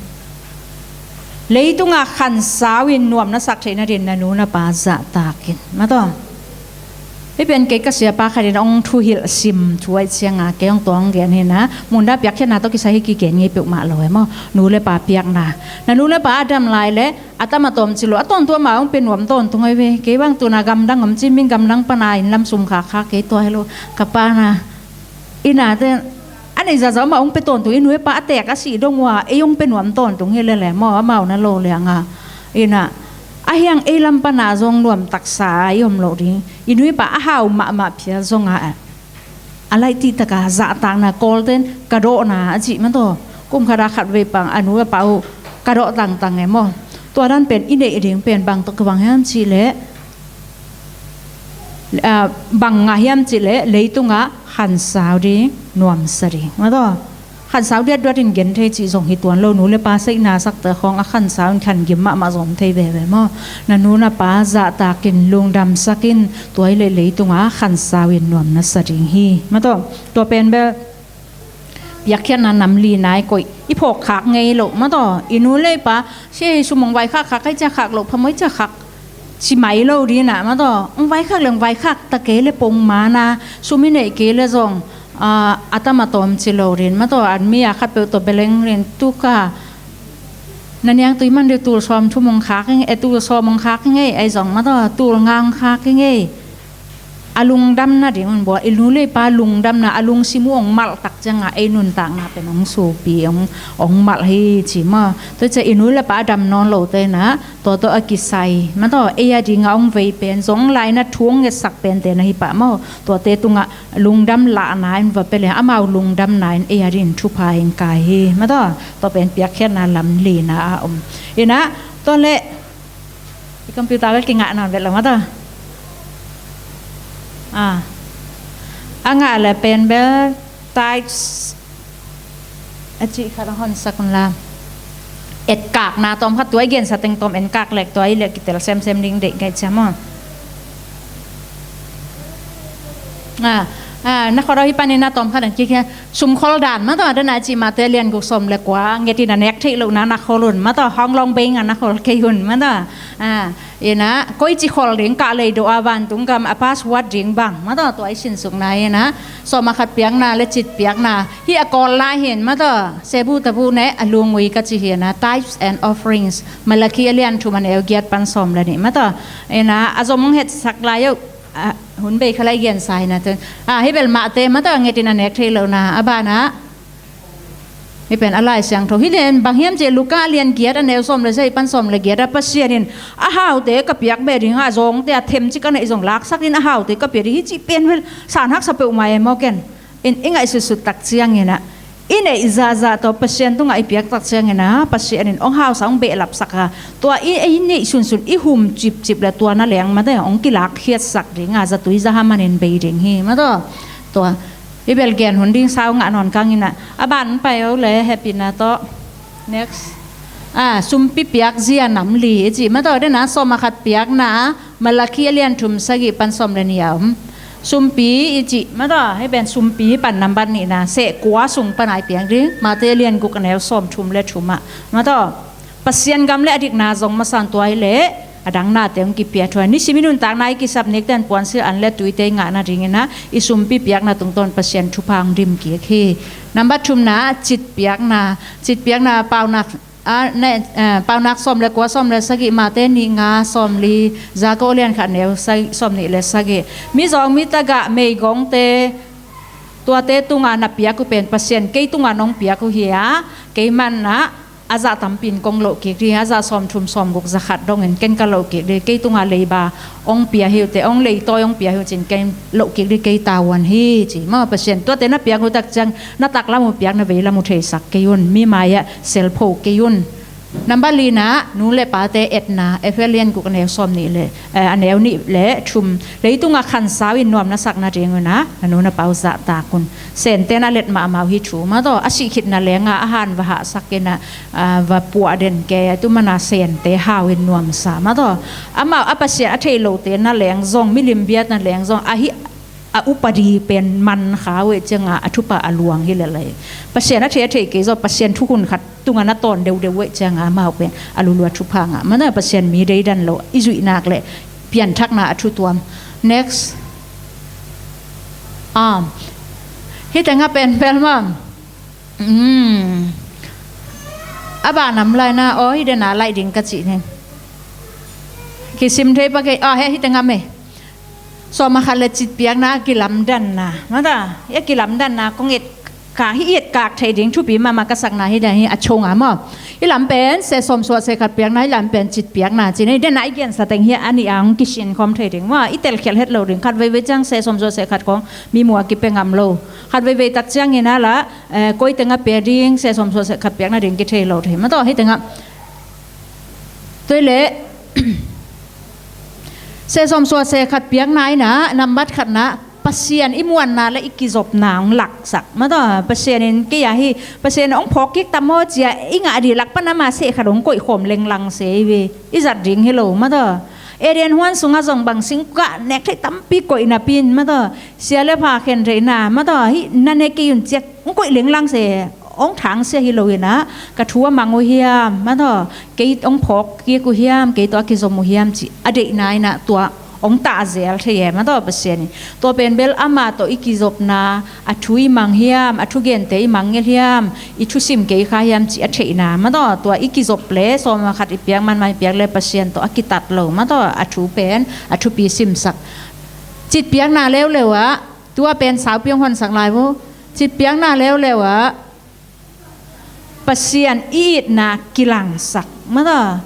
Leitungah khansau in nuam na sak theih nadin na nu na pa zahtak in. Mataw. Hih pen kei ka siapa khat in hong thuhilh sim thu ahih ciangah kei hong tuang gen hi na. Munda piakkhiatna tawh kisai hi kigen ngei peuhmah lo e maw. Nu le pa piakna. Na nu le pa a dam lai le a tam a tawm ci lo, a tawntung amau hong pia nuam tawntung ahi ve. Kei bang tuna gamdang om ci, min gamdang pana inn lam sum khakkhak kei tua hi lo. Ka pana inn ah te a neih zahzah amau hong pia tawntung, i nu i pa a teek a sih dong uh a ei hong pia nuam tawntung hi lele maw, amau na lo liangah. Inn ah a hiang ei lam pana zong nuam taksa a i om loh ding. I nu i pa a hau mahmah phial zongah a laih tih takah zahtakna Kawlten ka dawhna a cih mataw. Kum khat a khat vei pang a nu a pa uh ka dawh tangtang e maw. Tua dan pen i neih ding pen bang tawh kibang hiam cih leh, ah, bang ngah hiam cih leh leitungah khansau ding, nuamsa ding mataw. Khansau diatduat in gen thei cih zong hi tuan lo, nu le pa seihna sakte khawng a khansau in khan gim mahmah zong thei veve maw. Na nu na pa zahtak in, lungdamsak in, tua i leh leitungah khansau in nuam na sa ding hi. Mataw, tua pen bel piakkhiatna nam li nai koih i phawk khak ngei lo. Mataw, i nu le i pa sia hi sum hong vaikhak khak, kai cia khak lo, phamawh cia khak ci mai lo ding ah mataw. Hong vaikhak le hong vaikhak ta kei le pongmana, sum i neih kei le zong, ah, a tam a tawm ci lo ding mataw. An mi a khat peuh tawh beleng ding tuka na niangtui man deuh tul sawm thum hong khak ing e, tul sawm hong khak ing e, ei zong mataw, tul nga hong khak ing e. A lungdam nading un bawl, i nu le i pa lungdamna, a lungsim uh hong malh tak ciangah ei nuntakna pen hong supi, hong, hong malh hi ci maw. Tua ciah i nu le pa a dam nawn lote na, tua tawh a kisai mataw, ei a dingah hong vei pen zong lai na thu hong ngetsak pente na hi pah maw. Tuate tungah lungdam lahna in va pia le, amau lungdamna in ei a dingin thupha in kai hi mataw. Tua pen piakkhiatna lam lina a om. Inn ah tua le i computer bel kingah nawn vet lo mataw. Ah. A ngah le pen bel tithes a cih khat a honsak un la. Etkakna tawm khat tua i gensa teng tawm enkak lek tua i lek kitel semsem ding deih ngaih cia maw. Ah, ah, na khawt aw hi panin na tawm khat an kik hia. Sumkhol dan mataw, a dana cih Mate lian guk sawm le kua, ngetin a nek theih lohna na khol un mataw, Hong Leong Bank ah na khol kei un mataw. Ah, inn ah koici khol ding, kah lei doh a vantung gam a password ding bang mataw, tua i sinsukna inn ah sawm a khat piakna le cit piakna. Hih a Kawl lai hi in mataw, sebu tabu ne a lungui ka ci hi in ah, tithes and offerings, Malakhi a lian thum a neu giat pan sawm le nih mataw. Inn ah a zom hong hetsak lai uh, ah, hun bei kha lai gensa hi in ah tun. Ah, hih bel Mate mataw, ngetin a nek theih lohna, a banah hih pen a Lai Siangtho. Hih len bang hiam cih Luka a lian giat a neu sawm le sagih pan sawm le giat ah Pasian in a haute ka piak beh ding a, a zawngte a themcik a neih zong laksak in a haute ka pia ding hi cih pen bel san haksa peuhmah e maw ken. In i ngaihsutsut tak ciangin ah I neih zahzah tawh Pasian tungah i piaktak ciangin ah, Pasian in hong hausa, hong behlapsak a, tua i, i neih sunsun i hum cipcip le tua na leng mate hong kilakkhiatsak ding a, zatui zaha manin bei ding hi mate. Tua i bel gen hun ding sau ngah nawn kangin ah, a ban pai o le hehpihna tawh. Next. Ah, sumpi piak zia nam li i cih mate, den a sawm a khat piakna, Malakhi a lian thum sagih pan sawm le nih a om. Sumpi i cih mate, hih pen sumpi pan nambat nihna, seh kua sung pan a i piak ding, Mate a lian guk a neu sawm thum le thum ah mate. Pasian gam le a dikna zong masa in tua hi leh a dang nate hong kipia thuah. Nisim i nuntakna i kisap nikten puansilh an le tuite i ngah nadingin ah i sumpi piakna tungtawn Pasian thupha hong dim kik hi. Nambat thumna, cit piakna, cit piakna paunak, a, ne, eh, paunak sawm le kua, sawm le sagih, Mate nih nga, sawm li, Jakob a lian khat neu sa-, sawm nih le sagih. Mizawng mitagah meigongte, tuate tungah na piak uh pen Pasian kei tungah nong piak uh hi a, kei man ah a zah tampi in kong loh kik ding, a zah sawm thum sawm guk za khat dongin ken ka loh kik ding, kei tungah leiba hong pia hi uh teh, hong leitawi hong pia hi uh cin ken loh kik ding, kei tavuan hi ci. Mah Pasian tuate na piak uh tak ciang na taklam uh piak, na veilam uh theisak kei un, mi mai-ah selpho kei un. Nambat lina, nu le pate etna, Efesa a lian guk a neu sawm nih le, eh, a neu nih le thum. Leitungah khansau in nuam na sak nadingun ah na nu na pa uh zahtak un. Sente na let mahmah uh hi thu mate, a sih khit na leng a, a han va hahsak in ah, ah, va puah den kei a, tu man a Sente hau in nuamsa mate. Amau a Pasian a thei lote na leng zong, milim biak na leng zong, ahi a upadi pen man kha uh ciangin a thupha a luang hi lel hi. Pasian a thei, a thei kei zong, Pasian thukhun khat tungah na tawn deuhdeuh uh ciangin amau pen a lulua thupha ngah. Mate Pasian mi deidan lo i zuih nak le pianthakna a thu tuam. Next. Ah. Hih tengah pen bel mah. Mm. A ban nam lai na, aw, hih den a laih ding ka cih ni. Kisim thei pah kei, aw, hih, hih tengah mei. Sawm a khat le cit piakna a kilamdanna. Mate, a kilamdanna kong et kak, hih i et kak thei ding thupi mahmah ka sakna hi dan hi a chong a maw. Hih lam pen, seh sawm suah seh khat piakna, hih lam pen cit piakna ci ni. Den a i gensa teng hi a nih a hong kisin khawm thei ding maw. I telkhialh het lo ding. Khat veivei ciang seh sawm suah seh khat kong mi mu a kipia ngam lo. Khat veivei tak ciangin a la, eh, koi tengah pia ding, seh sawm suah seh khat piakna ding kithei lo thei. Mate, hih tengah. Tua hi leh, seh sawm suah seh khat piakna in ah, nambat khatna, Pasian i muanna le i kizopna hong laksak. Mate, Pasian in kei a hi, Pasian hong phawk kik tam maw ci a, i ngah ding lak pan ama seh khat hong koih khawm lenglang se i ve. I zat ding hi lo, mate. Eden huan sungah zong bang sing kah nek theih tampi koih napi in, mate. Sia le pha khen theihna, mate, hih na ne kei un ci a hong koih lenglang se, hong thangsia hi lo in ah, ka thu a mang uh hiam, mate, kei hong phawk kik uh hiam, kei tawh a kizom uh hiam ci a deihna in ah tua hong tahzel thei e, mate, Pasian in. Tua pen bel amah tawh i kizopna, a thu i mang hiam, a thugente i mangngilh hiam, i thusim kei kha hiam ci a theihna, mate, tua i kizop le sawm a khat i piak manmah i piak le Pasian tawh a kitat lo, mate, a thu pen a thupi simsak. Cit piakna leuleu ah, tua pen saupi hong honsak lai uh. Cit piakna leuleu ah, Pasian i itna kilangsak, mate.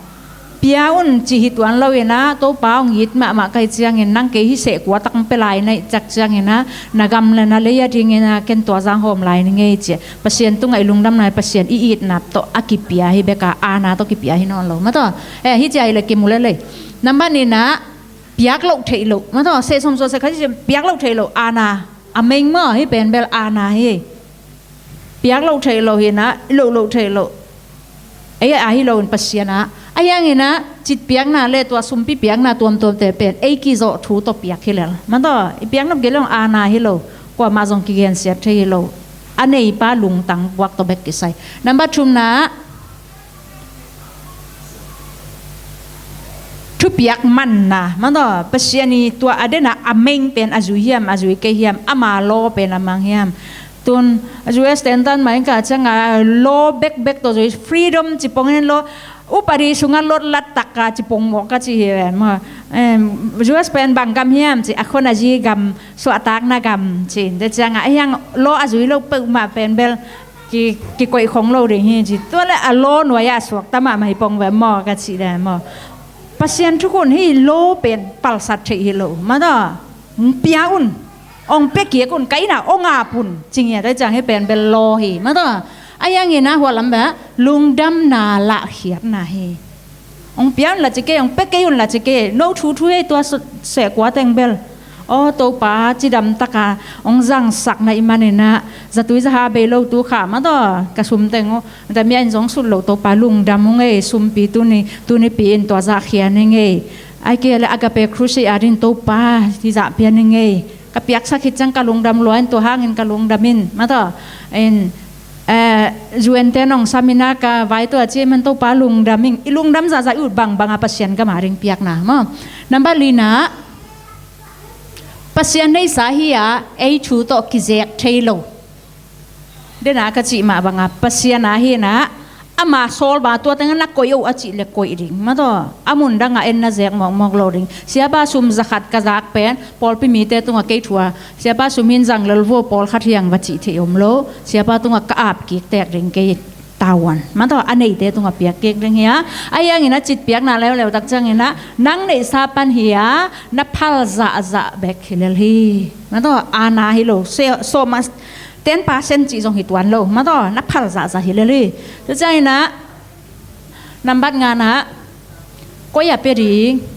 Pia un ci hi tuan lo in ah, Topa hong it mahmah ka hih ciangin nang kei hih seh kua tak hong pia lai na hih tak ciangin ah, na gam le na lei a dingin ah ken tua zang hawm lai ning ei ci a. Pasian tungah i lungdamna, Pasian i itna tawh a kipia hi bek a, aana tawh kipia hi nawn lo, mate. Eh, hih ci a hi leh kimu lel ei. Nambat nihna, piak loh theih loh, mate. Seh sawm suah seh khat ci a piak loh theih loh, aana, a meng maw, hih pen bel aana hi. Piak loh theih loh hi in ah, i loh loh theih loh. Ei a hi lo in Pasian ah. Ahi hangin ah, cit piakna le tua sumpi piakna tuamtuamte pen ei kizawh thu tawh piak hi lel, mate. I piak nop kei leh aana hi lo. Kuamah zong kigensiat thei hi lo. A neipa lungtang buak tawh bek kisai. Nambat thumna, thupiak manna, mate. Pasian i tua a den a, a meng pen a zui hiam, a zui kei hiam, ama law pen a mang hiam. Tun, U S te tan mah in ka ciang a, law bekbek tawh zui, freedom ci pong in law, upadi sungah lot lat tak a ci pong mawk ka ci hi ven maw. Em, U S pen bang gam hiam ci, a khon a zi gam, suahtakna gam ci. Tua ciang a, hiang law a zui lo peuhmah pen bel ki, kikoih khong lo ding hi ci. Tua leh a law nuai-ah a suakta mahmah hi pong ve maw ka cih leh maw. Pasian thukhun hih law pen palsat theih hi lo, mate. Pia un. Ong pia kik un, ka inn ah ong ap un, ci ngiat a, ciang hi pen bel law hi, mataw. A hiang inn ah hua lam bel lungdamna lahkhiatna hi. Ong pia un la ci kei, ong pia kei un la ci kei, no thu thu hi ei, tua seh kua teng bel. Aw Topa, cidam taka ong zangsak na i manin ah zatui zaha bei lo tu kha, mataw, ka sum teng uh, ta mia in zong sut lo, Topa lungdam ung ei, sumpi tuni, tuni pi in tua zah khia ning ei. Ai kei le Agape Crusade adin Topa, hi zah pia ning ei. Ka piaksak khit ciang ka lungdam lua in, tua hangin ka lungdam in, mataw. In, eh, U N te nong sam in ah ka vai tua ci man, Topa lungdam ing. I lungdam zahzah i ut bangbang a Pasian gam ading piakna maw. Nambat lina, Pasian neihsa hi a, ei thu tawh kizek thei lo. Dena ka cih mah banga Pasian a hi in ah, ama sawlba tua tengah na koih uh a cih le koih ding, mataw. A mun dangah en na zek mawkmawk lo ding. Siapa sum zakhat ka zak pen pawlpi mite tungah kei thu a, siapa sum hin zang lel vo, pawlkhat hiang va cih theih om lo. Siapa tungah ka ap kik tek ding kei, tavuan, mataw, a neite tungah piak kik ding hi a. A hiang in ah cit piakna leuleu tak ciang in ah, nang neihsa pan hi a, na phal zahzah bek hi lel hi, mataw. Ana hi lo, se-, sawm a, ten percent cih zong hi tuan lo, mataw, na phal zahzah hi lel hi. Tua ciang in ah, nambat nga na, koi a pia ding,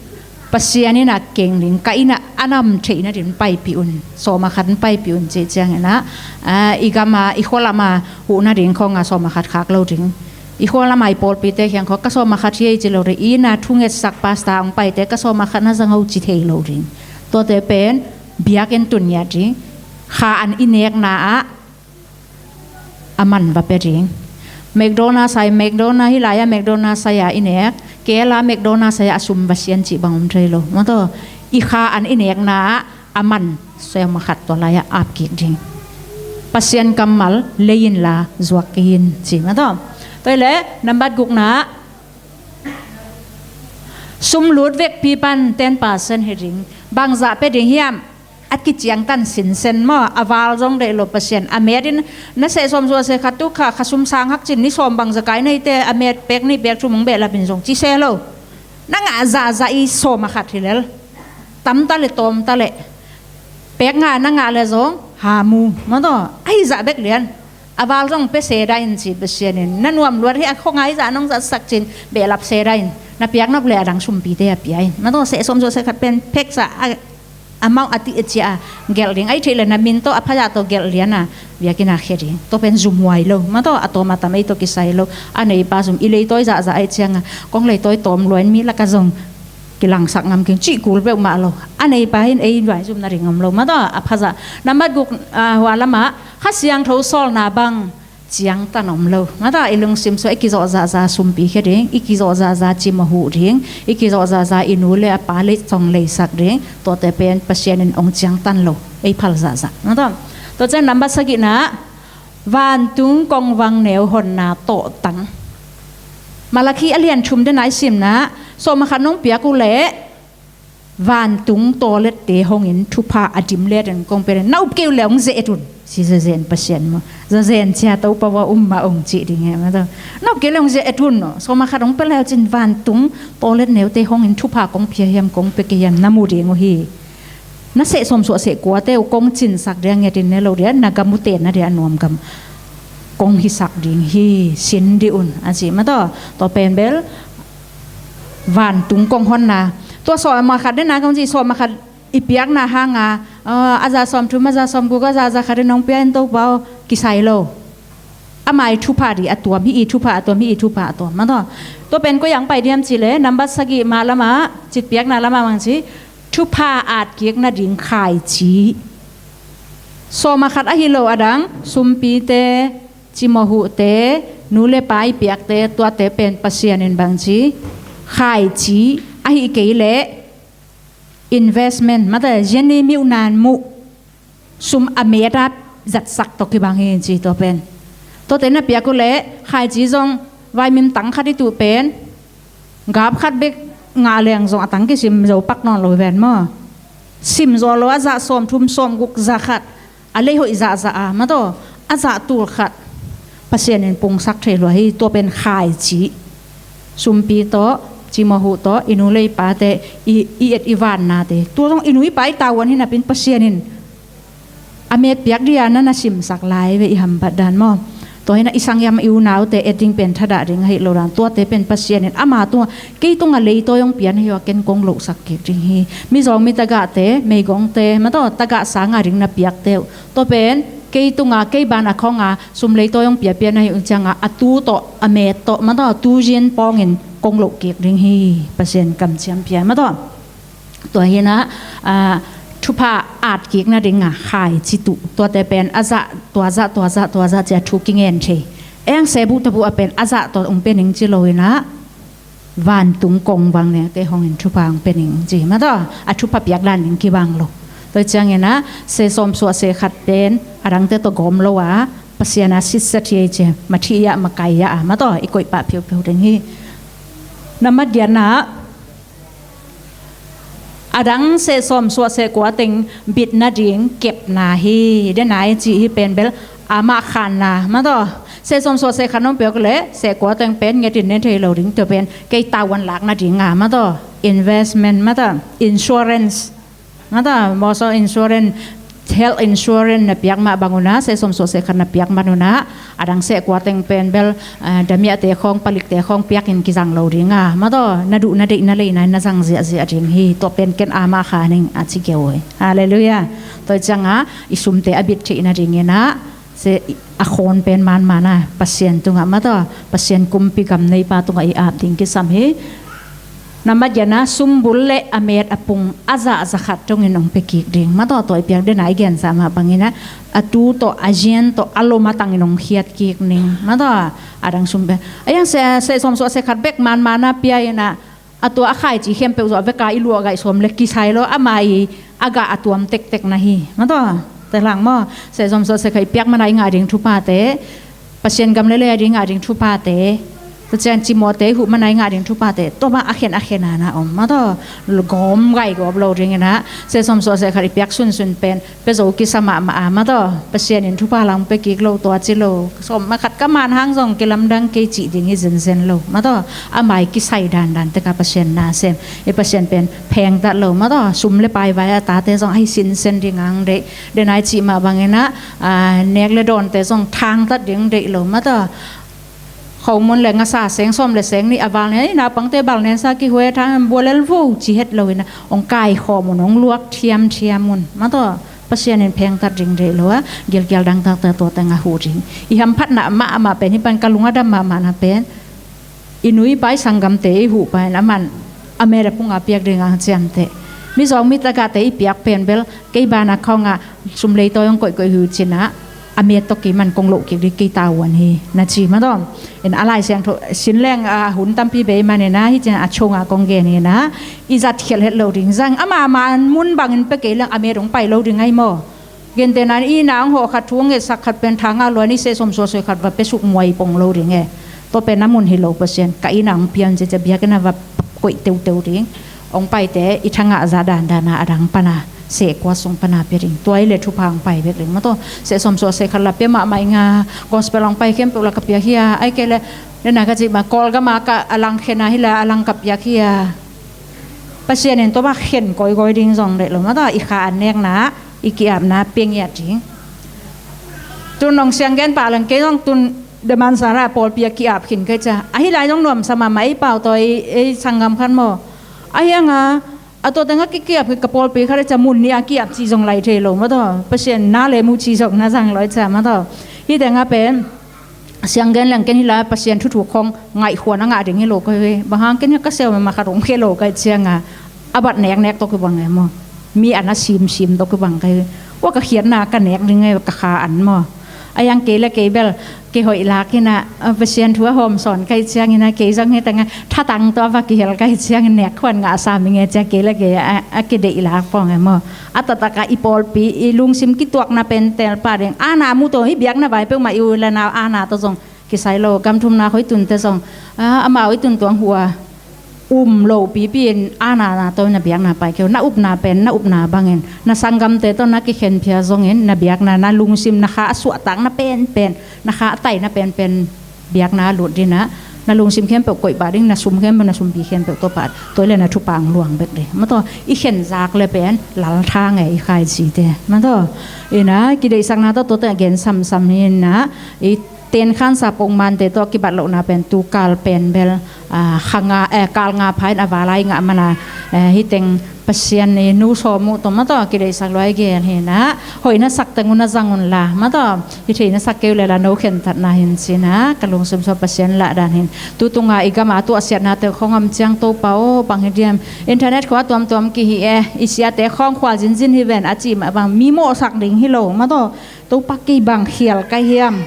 Pasian in ah keng ding, ka inn ah a nam theih nading paipih un, sawm a khat paipih un, cih ciang in ah, ah, i gam a, i khua lam a huh nading khawng a sawm a khat khak lo ding. I khua lam a i pawlpite kiang khawng ka sawm a khat hi ei ci lo ding, i inn ah thungetsak pastor ong paite ka sawm a khat na zang o ci thei lo ding. Tuate pen biakinn tun ngiat ding. Kha an i nekna ah a man va pia ding. McDonald's a, McDonald's hi lai a, McDonald's a i nek, K L a McDonald's a sum va sian cih bang om thei lo, mataw. I kha an i nekna ah a man sawm a khat tua lai ah ap kik ding. Pasian kammal lei in la zuak kei in ci, mataw. Tua hi le nambat gukna, sum lut vekpi pan ten percent hi ding. Bangzah pia ding hiam? A kiciangtan sinsen maw, a val zong deih lo Pasian. A met in na seh sawm suah seh khat tu kha, kha sum sang hak cin ni sawm bang zakai na hi te, a met pek nih pek thum ong behlap in zong ci se lo. Na ngah zahzah i sawm a khat hi lel. Tam ta le tawm ta le. Pek nga na ngah le zong ha mu, mataw. Ahi zah bek lian. A val zong pia se dah in ci Pasian in. Na nuam luat hi a, khua ngai zah nong zatsak cin behlap se dah in. Na piak nop le a dang sumpite a pia in, mataw. Seh sawm suah seh khat pen pheksa a, amau a tih a cia a gelh ding. Ahi theih le na min tawh a phazah tawh gelh lian a biakinn a khia ding. Tua pen zumhuai lo, mataw. A tawm a tam ei tawh kisai lo. A neipa zum i leitawi zahzah ahi ciang a, kong leitawi tawm lua in mi lak a zong kilangsak ngam keng cih kul peuhmah lo. A neipa hin ei vai zum nading om lo, mataw. A phazah. Nambat guk, ah, hua lam ah Kha Siangtho sawlna bang ciangtan om lo, mataw. I lungsim sung i kizawh zahzah sumpi khia ding, i kizawh zahzah cimawh huh ding, i kizawh zahzah i nu le a pa lei cong leisak ding. Tuate pen Pasian in ong ciangtan lo, ei phal zahzah, mataw. Tua ciang nambat sagihna, vantung kongvang neu honna tawhtang. Malakhi a lian thum dena i simna, sawm a khat nong piak uh leh vantung tawlette hongin thupha a dim letin kong pia ding. Na up kei uh leh hong ze-et un, ci zazen Pasian maw. Zazen cia Topa va um mah ong cih ding hi, mataw. Na up kei uh leh hong ze-et un, sawm a khat hong pia leu cin vantung tawlet neute hongin thupha kong pia hiam, kong pia kei hiam na mu ding uh hi. Na seh sawm suah seh kuate uh kong cinsak dia ngetin ne lo dia, na gam uh tenna dia nuam gam kong hisak ding hi, sin dih un, a ci, mataw. Tua pen bel vantung kong honna. Tua sawm a khat dena kong ci, sawm a khat i piakna hanga, ah, a za sawm thum, a za sawm guk, a za za khat in nong pia in Topa aw, kisai lo. Ama i thupha dih a tuam hi, i thupha a tuam hi, i thupha a tuam, mataw. Tua pen koi ang pai diam ci le, nambat sagih mah lamah, citpiakna lamah mang ci, thupha at kik nading khaici. Sawm a khat ahi lo a dang, sumpite, cimawh huhte, nu le pa i piakte, tuate pen Pasian in bang ci, khaici, ahi kei leh investment, mataw, zeni miuh nan muh, sum a met a zatsak tawh kibang hi ci, tua pen. Tuate na piak uh leh khaici zong vaimim tang khat i tuh pen gap khat bek ngah leng zong a tang kisim zo pak nawn lo hi ven maw. Sim zaw lo a, za sawm thum, sawm guk, za khat, a lei hoih zahzah a, mataw, a zah tul khat Pasian in pungsak thei lua hi. Tua pen khaici. Sumpi tawh, cimawh huh tawh, i nu le i pate, i, i et i vannate, tua zong i nu i pa i tavuan hi napi in Pasian in a met piak dih a na na simsak lai ve i hambat dan maw. Tua hi na i sanggam i unaute et ding pen thadah ding ahi lo dan, tuate pen Pasian in ama tungah, kei tungah leitawi hong pia na hi a, ken kong lohsak kik ding hi. Mizawng mi tagahte, meigongte, mataw, tagah sanga ding na piakte uh, tua pen kei tungah, kei ban a khawng a sum leitawi hong piapia na hi uh ciangah a tu tawh, a met tawh, mataw, tuzin pawngin kong loh kik ding hi. Pasian kamciam pia, mataw. Tua hi na, ah, thupha at kik nading a khaici tuh, tuate pen a zah, tua zah, tua zah, tua zah ci a thu kingen thei. Eng sebuh tabuh a pen a zah tawh hong pia ning ci lo hi na, vantung kong vang nengte hong in thupha hong pia ning ci, mataw, a thupha piak dan ding kibang lo. Tua ciangin a, se sawm suah se khat pen a dangte tawh gawm lo a, Pasian a sitsa thei ci, mathi ah, makai ah, mataw, i koih pah phiupiu ding hi. Na mat giatna, a dang seh sawm suah seh kua teng bit nading kepna hi. Denai cih hi pen bel amah khanna, mataw. Seh sawm suah seh khat nong piak leh seh kua teng pen ngetin ne thei lo ding, tua pen kei tavuan lak nading a, mataw. Investment, mataw. Insurance, mataw. Motor insurance, health insurance na piak mah bang un a, seh sawm suah seh khat na piak man un a, a dang seh kua teng pen bel, ah, damiahte khawng, palikte khawng piakin kizang lo ding a, mataw, na duh na deih na lei na, na zang ziahziah ding hi. Tua pen ken amah kha ning a ci kei uh hi. Halleluiah. Tua ciangah i sumte a bit theih nadingin a, se, a khawn pen manman a Pasian tungah, mataw, Pasian kumpi gam neipa tungah i ap ding kisam hi. Na mat giatna, sumbul le a met a pung a zah za khat dongin hong pia kik ding, mataw. Tua i piak, denai i gensa mah bangin a, a tu tawh, a zian tawh, a lom a tangin hong khiat kik ning, mataw. A dang sum pen a yang seh, seh sawm suah seh khat bek manman a pia in a, a tua a khaici khempeuh zawh veka i luah gaih sawm le kisai lo, ama i a gah a tuam tektek na hi, mataw. Tehlang maw, seh sawm suah seh khat i piak man a i ngah ding thuphate, Pasian gam le lei a ding ngah ding thuphate, tua ciang cimawhte i huh man a i ngah ding thuphate, tua mah a khen a khen a na om, mataw. Gawm gai gawp lo dingin a, seh sawm suah seh khat i piak sunsun pen pia zo kisa mahmah a, mataw. Pasian in thupha lam pia kik lo tua ci lo. Sawm ma khat ka man hang zong kilamdang kei cih ding hi zenzen lo, mataw. Ama i kisai dandan tek a Pasian na sem. I Pasian pen phengtat lo, mataw. Sum le pai vai a tate zong ahi sinsen ding ang deih. Denai cih mah bangin a, ah, nek le dawnte zong thangtat ding deih lo, mataw. Khomun le ngasa seng sawm le seng nih a val nen, i naupangte bal nen sa kihue thang bualel vo ci het lo in a, hong kaikhawm un, hong luak thiamthiam un, mataw. Pasian in phengtat ding deih lo a, gilkial dangtakte tua teng a huh ding. I hamphatna mahmah pen hi pan ka lung a dam mahmahna pen, i nu i pa i sanggamte i huh pa in a man a met a pung a piak ding a ciamteh. Mizawng mi tagahte i piak pen bel kei ban a khawng a sum leitawi hong koihkoih hi uh cin a, a met tawh kei man kong loh kik ding, kei tavuan hi na ci, mataw. In a Lai Siangtho sin leng a hun tampi bei man in a, hi cin a chung a kong gen in a, i zat khialh het lo ding zang, ama man mun bangin pia kei leng a met hong pai lo ding ahi maw. Gentehna in i na hong hawh khat, thu hong ngetsak khat pen tha ngah lua in i seh sawm suah seh khat va pia suk muai pong lo ding e. Tua pen a mun hi lo, Pasian ka inn ah hong pia un ci ci a biakinn ah va koih teuteu ding. Hong paite i tha ngah zah dandan a, a dang pan a seh kua sung pan a pia ding. Tua hi leh thupha hong pai bek ding, mataw. Seh sawm suah seh khat la pia mahmah ing a, gospel hong pai khempeuh la ka piak hi a, ahih kei leh, denai ka cih mah, Kawlgam a ka a lang khen a hi la a lang ka piak hi a. Pasian in tua bang khen kawikawi ding zong deih lo, mataw. I kha an nekna, i ki-apna pia ngiat ding. Tun hong siang gen pah leng kei zong tun Damansara pawlpi a ki-ap khin kei cia. Ahi lai zong nuamsa mahmah, ei pau tawh ei, ei sanggam khat maw. Ahi hang a, a tua teng a ki, ki-ap khin ka pawlpi khat a cia, mun nih a ki-ap cih zong lai thei lo, mataw. Pasian na le mu cih zong na zang lo cia, mataw. Hih teng a pen siang gen leng ken hi la Pasian thuthuk khawng ngaihkhuan a ngah ding hi lo ka hi. Bang hang ken hi ka siau mahmah khat hong khia lo ka hih ciang a, a bat neknek tawh kibang e maw. Mi an a simsim tawh kibang ka hi. Ua ka khiatna ka nek ding e, ka kha an maw. A yang kei le kei bel kei hoih lak hi na, a, Pasian thu a hawm sawn ka hih ciang in a, kei zong hi teng a thatang tawh a va kihel ka hih ciang in nek khuan ngah sam ing e cia kei le kei a, a kideih lak pawng e maw. A taktak a i pawlpi i lungsim kituakna pen teel pah ding. Ana mu tawh hi biakna vai peuhmah i u le nau ana tawh zong kisai lo. Gam thumna khawng i tunte zong, a, amau i tun tuang uh a, um lo pipi in ana na tawh na biakna pai kei uh. Na upna pen na upna bangin, na sanggamte tawh na kikhenphia zongin na biakna, na lungsim, na kha a suahtakna penpen, na kha a taina penpen biakna a lut ding a, Na lungsim khempeuh koih pah ding, na sum khempeuh, na sumpi khempeuh tawh pah, tua le na thupha hong luang bek ding. Mataw, i khen zak le pen lal thang e i khaicite. Mataw, ina kideihsakna tawh tuate a gen samsam hi ina, i tenkhansa pongmante tawh kibat lohna pen tu kal pen bel, ah, kha nga, eh, kal nga pha in a vala i ngah mana, eh, hiteng Pasian i nu sawm uh tawh mataw kideihsak lua i gen hi ina, hoih na sak teng un na zang un la mataw, hi thei na sak kei uh le la no khen thatna hin ci ina, ka lungsim sua Pasian lah dan hin. Tu tunga i gama tuahsiatnate khong om ciang Topa aw bang hi diam, internet khua tuamtuam kihi e, i siate khong khual zinzin hi ven a ci mah bang mi mawhsak ding hi lo mataw. Topa kei bang khial ka hiam?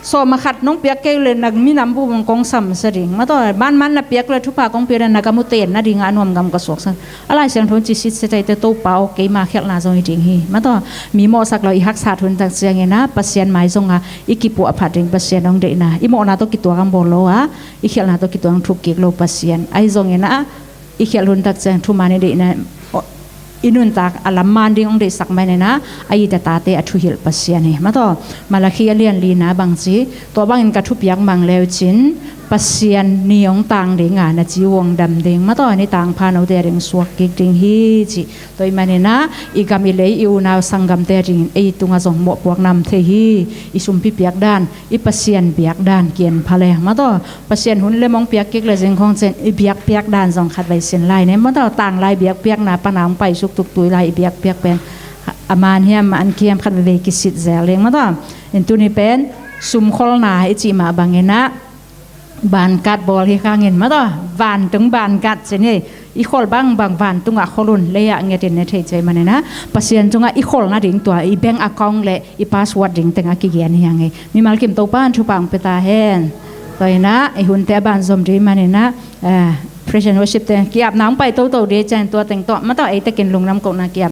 Sawm a khat nong piak kei uh le na minam buh bang kong samsia ding mataw, manman na piak le thupha kong piak le na gam uh ten nading a nuam gam ka suaksan. A Lai Siangtho in ci sitsia taite Topa aw keima khialhna zong hi ding hi mataw. Mi mawhsak lo i haksat hun tak ciang ina Pasian mai zonga i kipuah phat ding Pasian hong deihna, i mawhna tawh kituak ang bawl lo a, i khialhna tawh kituak ang thuk kik lo Pasian ahi zong ina, i khialh hun tak ciang thuman i deihna, i nuntak a lam man ding hong deihsak man ina, a it a tate a thuhilh Pasian hi mataw. Malakhi a lian lina bang ci, tua bangin ka thupiak mang leu cin Pasian ni hong tang dinga na ci uh hong dam ding mataw, ni tangpha note a ding suak kik ding hi ci. Tua i man ina i gam i lei i unau sanggamte a dingin ei tunga zong mawhpuak nam thei hi. I sumpi piak dan, i Pasian biak dan kian pha le mataw, Pasian hun le mong piak kik le zing khong cen i biak piak dan zong khat vei sin lai ne mataw, tang lai biak piakna pana hong paisuk tuk tui lai i biak piak pen a man hiam an kiam khat vei kisit zel ding mataw. In tuni pen sumkholna i cih mah bang ina, bankat bawl hi khangin mataw, vantung bankat cin hi. I khol bangbang vantungah khol un, lei-ah ngetin ne thei cia i man ina, Pasian tungah i khol nading tua i bank account le i password ding tengah kigen hi hang hi. Mimal kim Topa in thupha hong pia ta hen. Tua ina i hunte a ban zom ding i man ina, eh, praise and worship te kiapna hong pai toto ding ciang tua teng tawh mataw ei tekin lungnam kohna kiap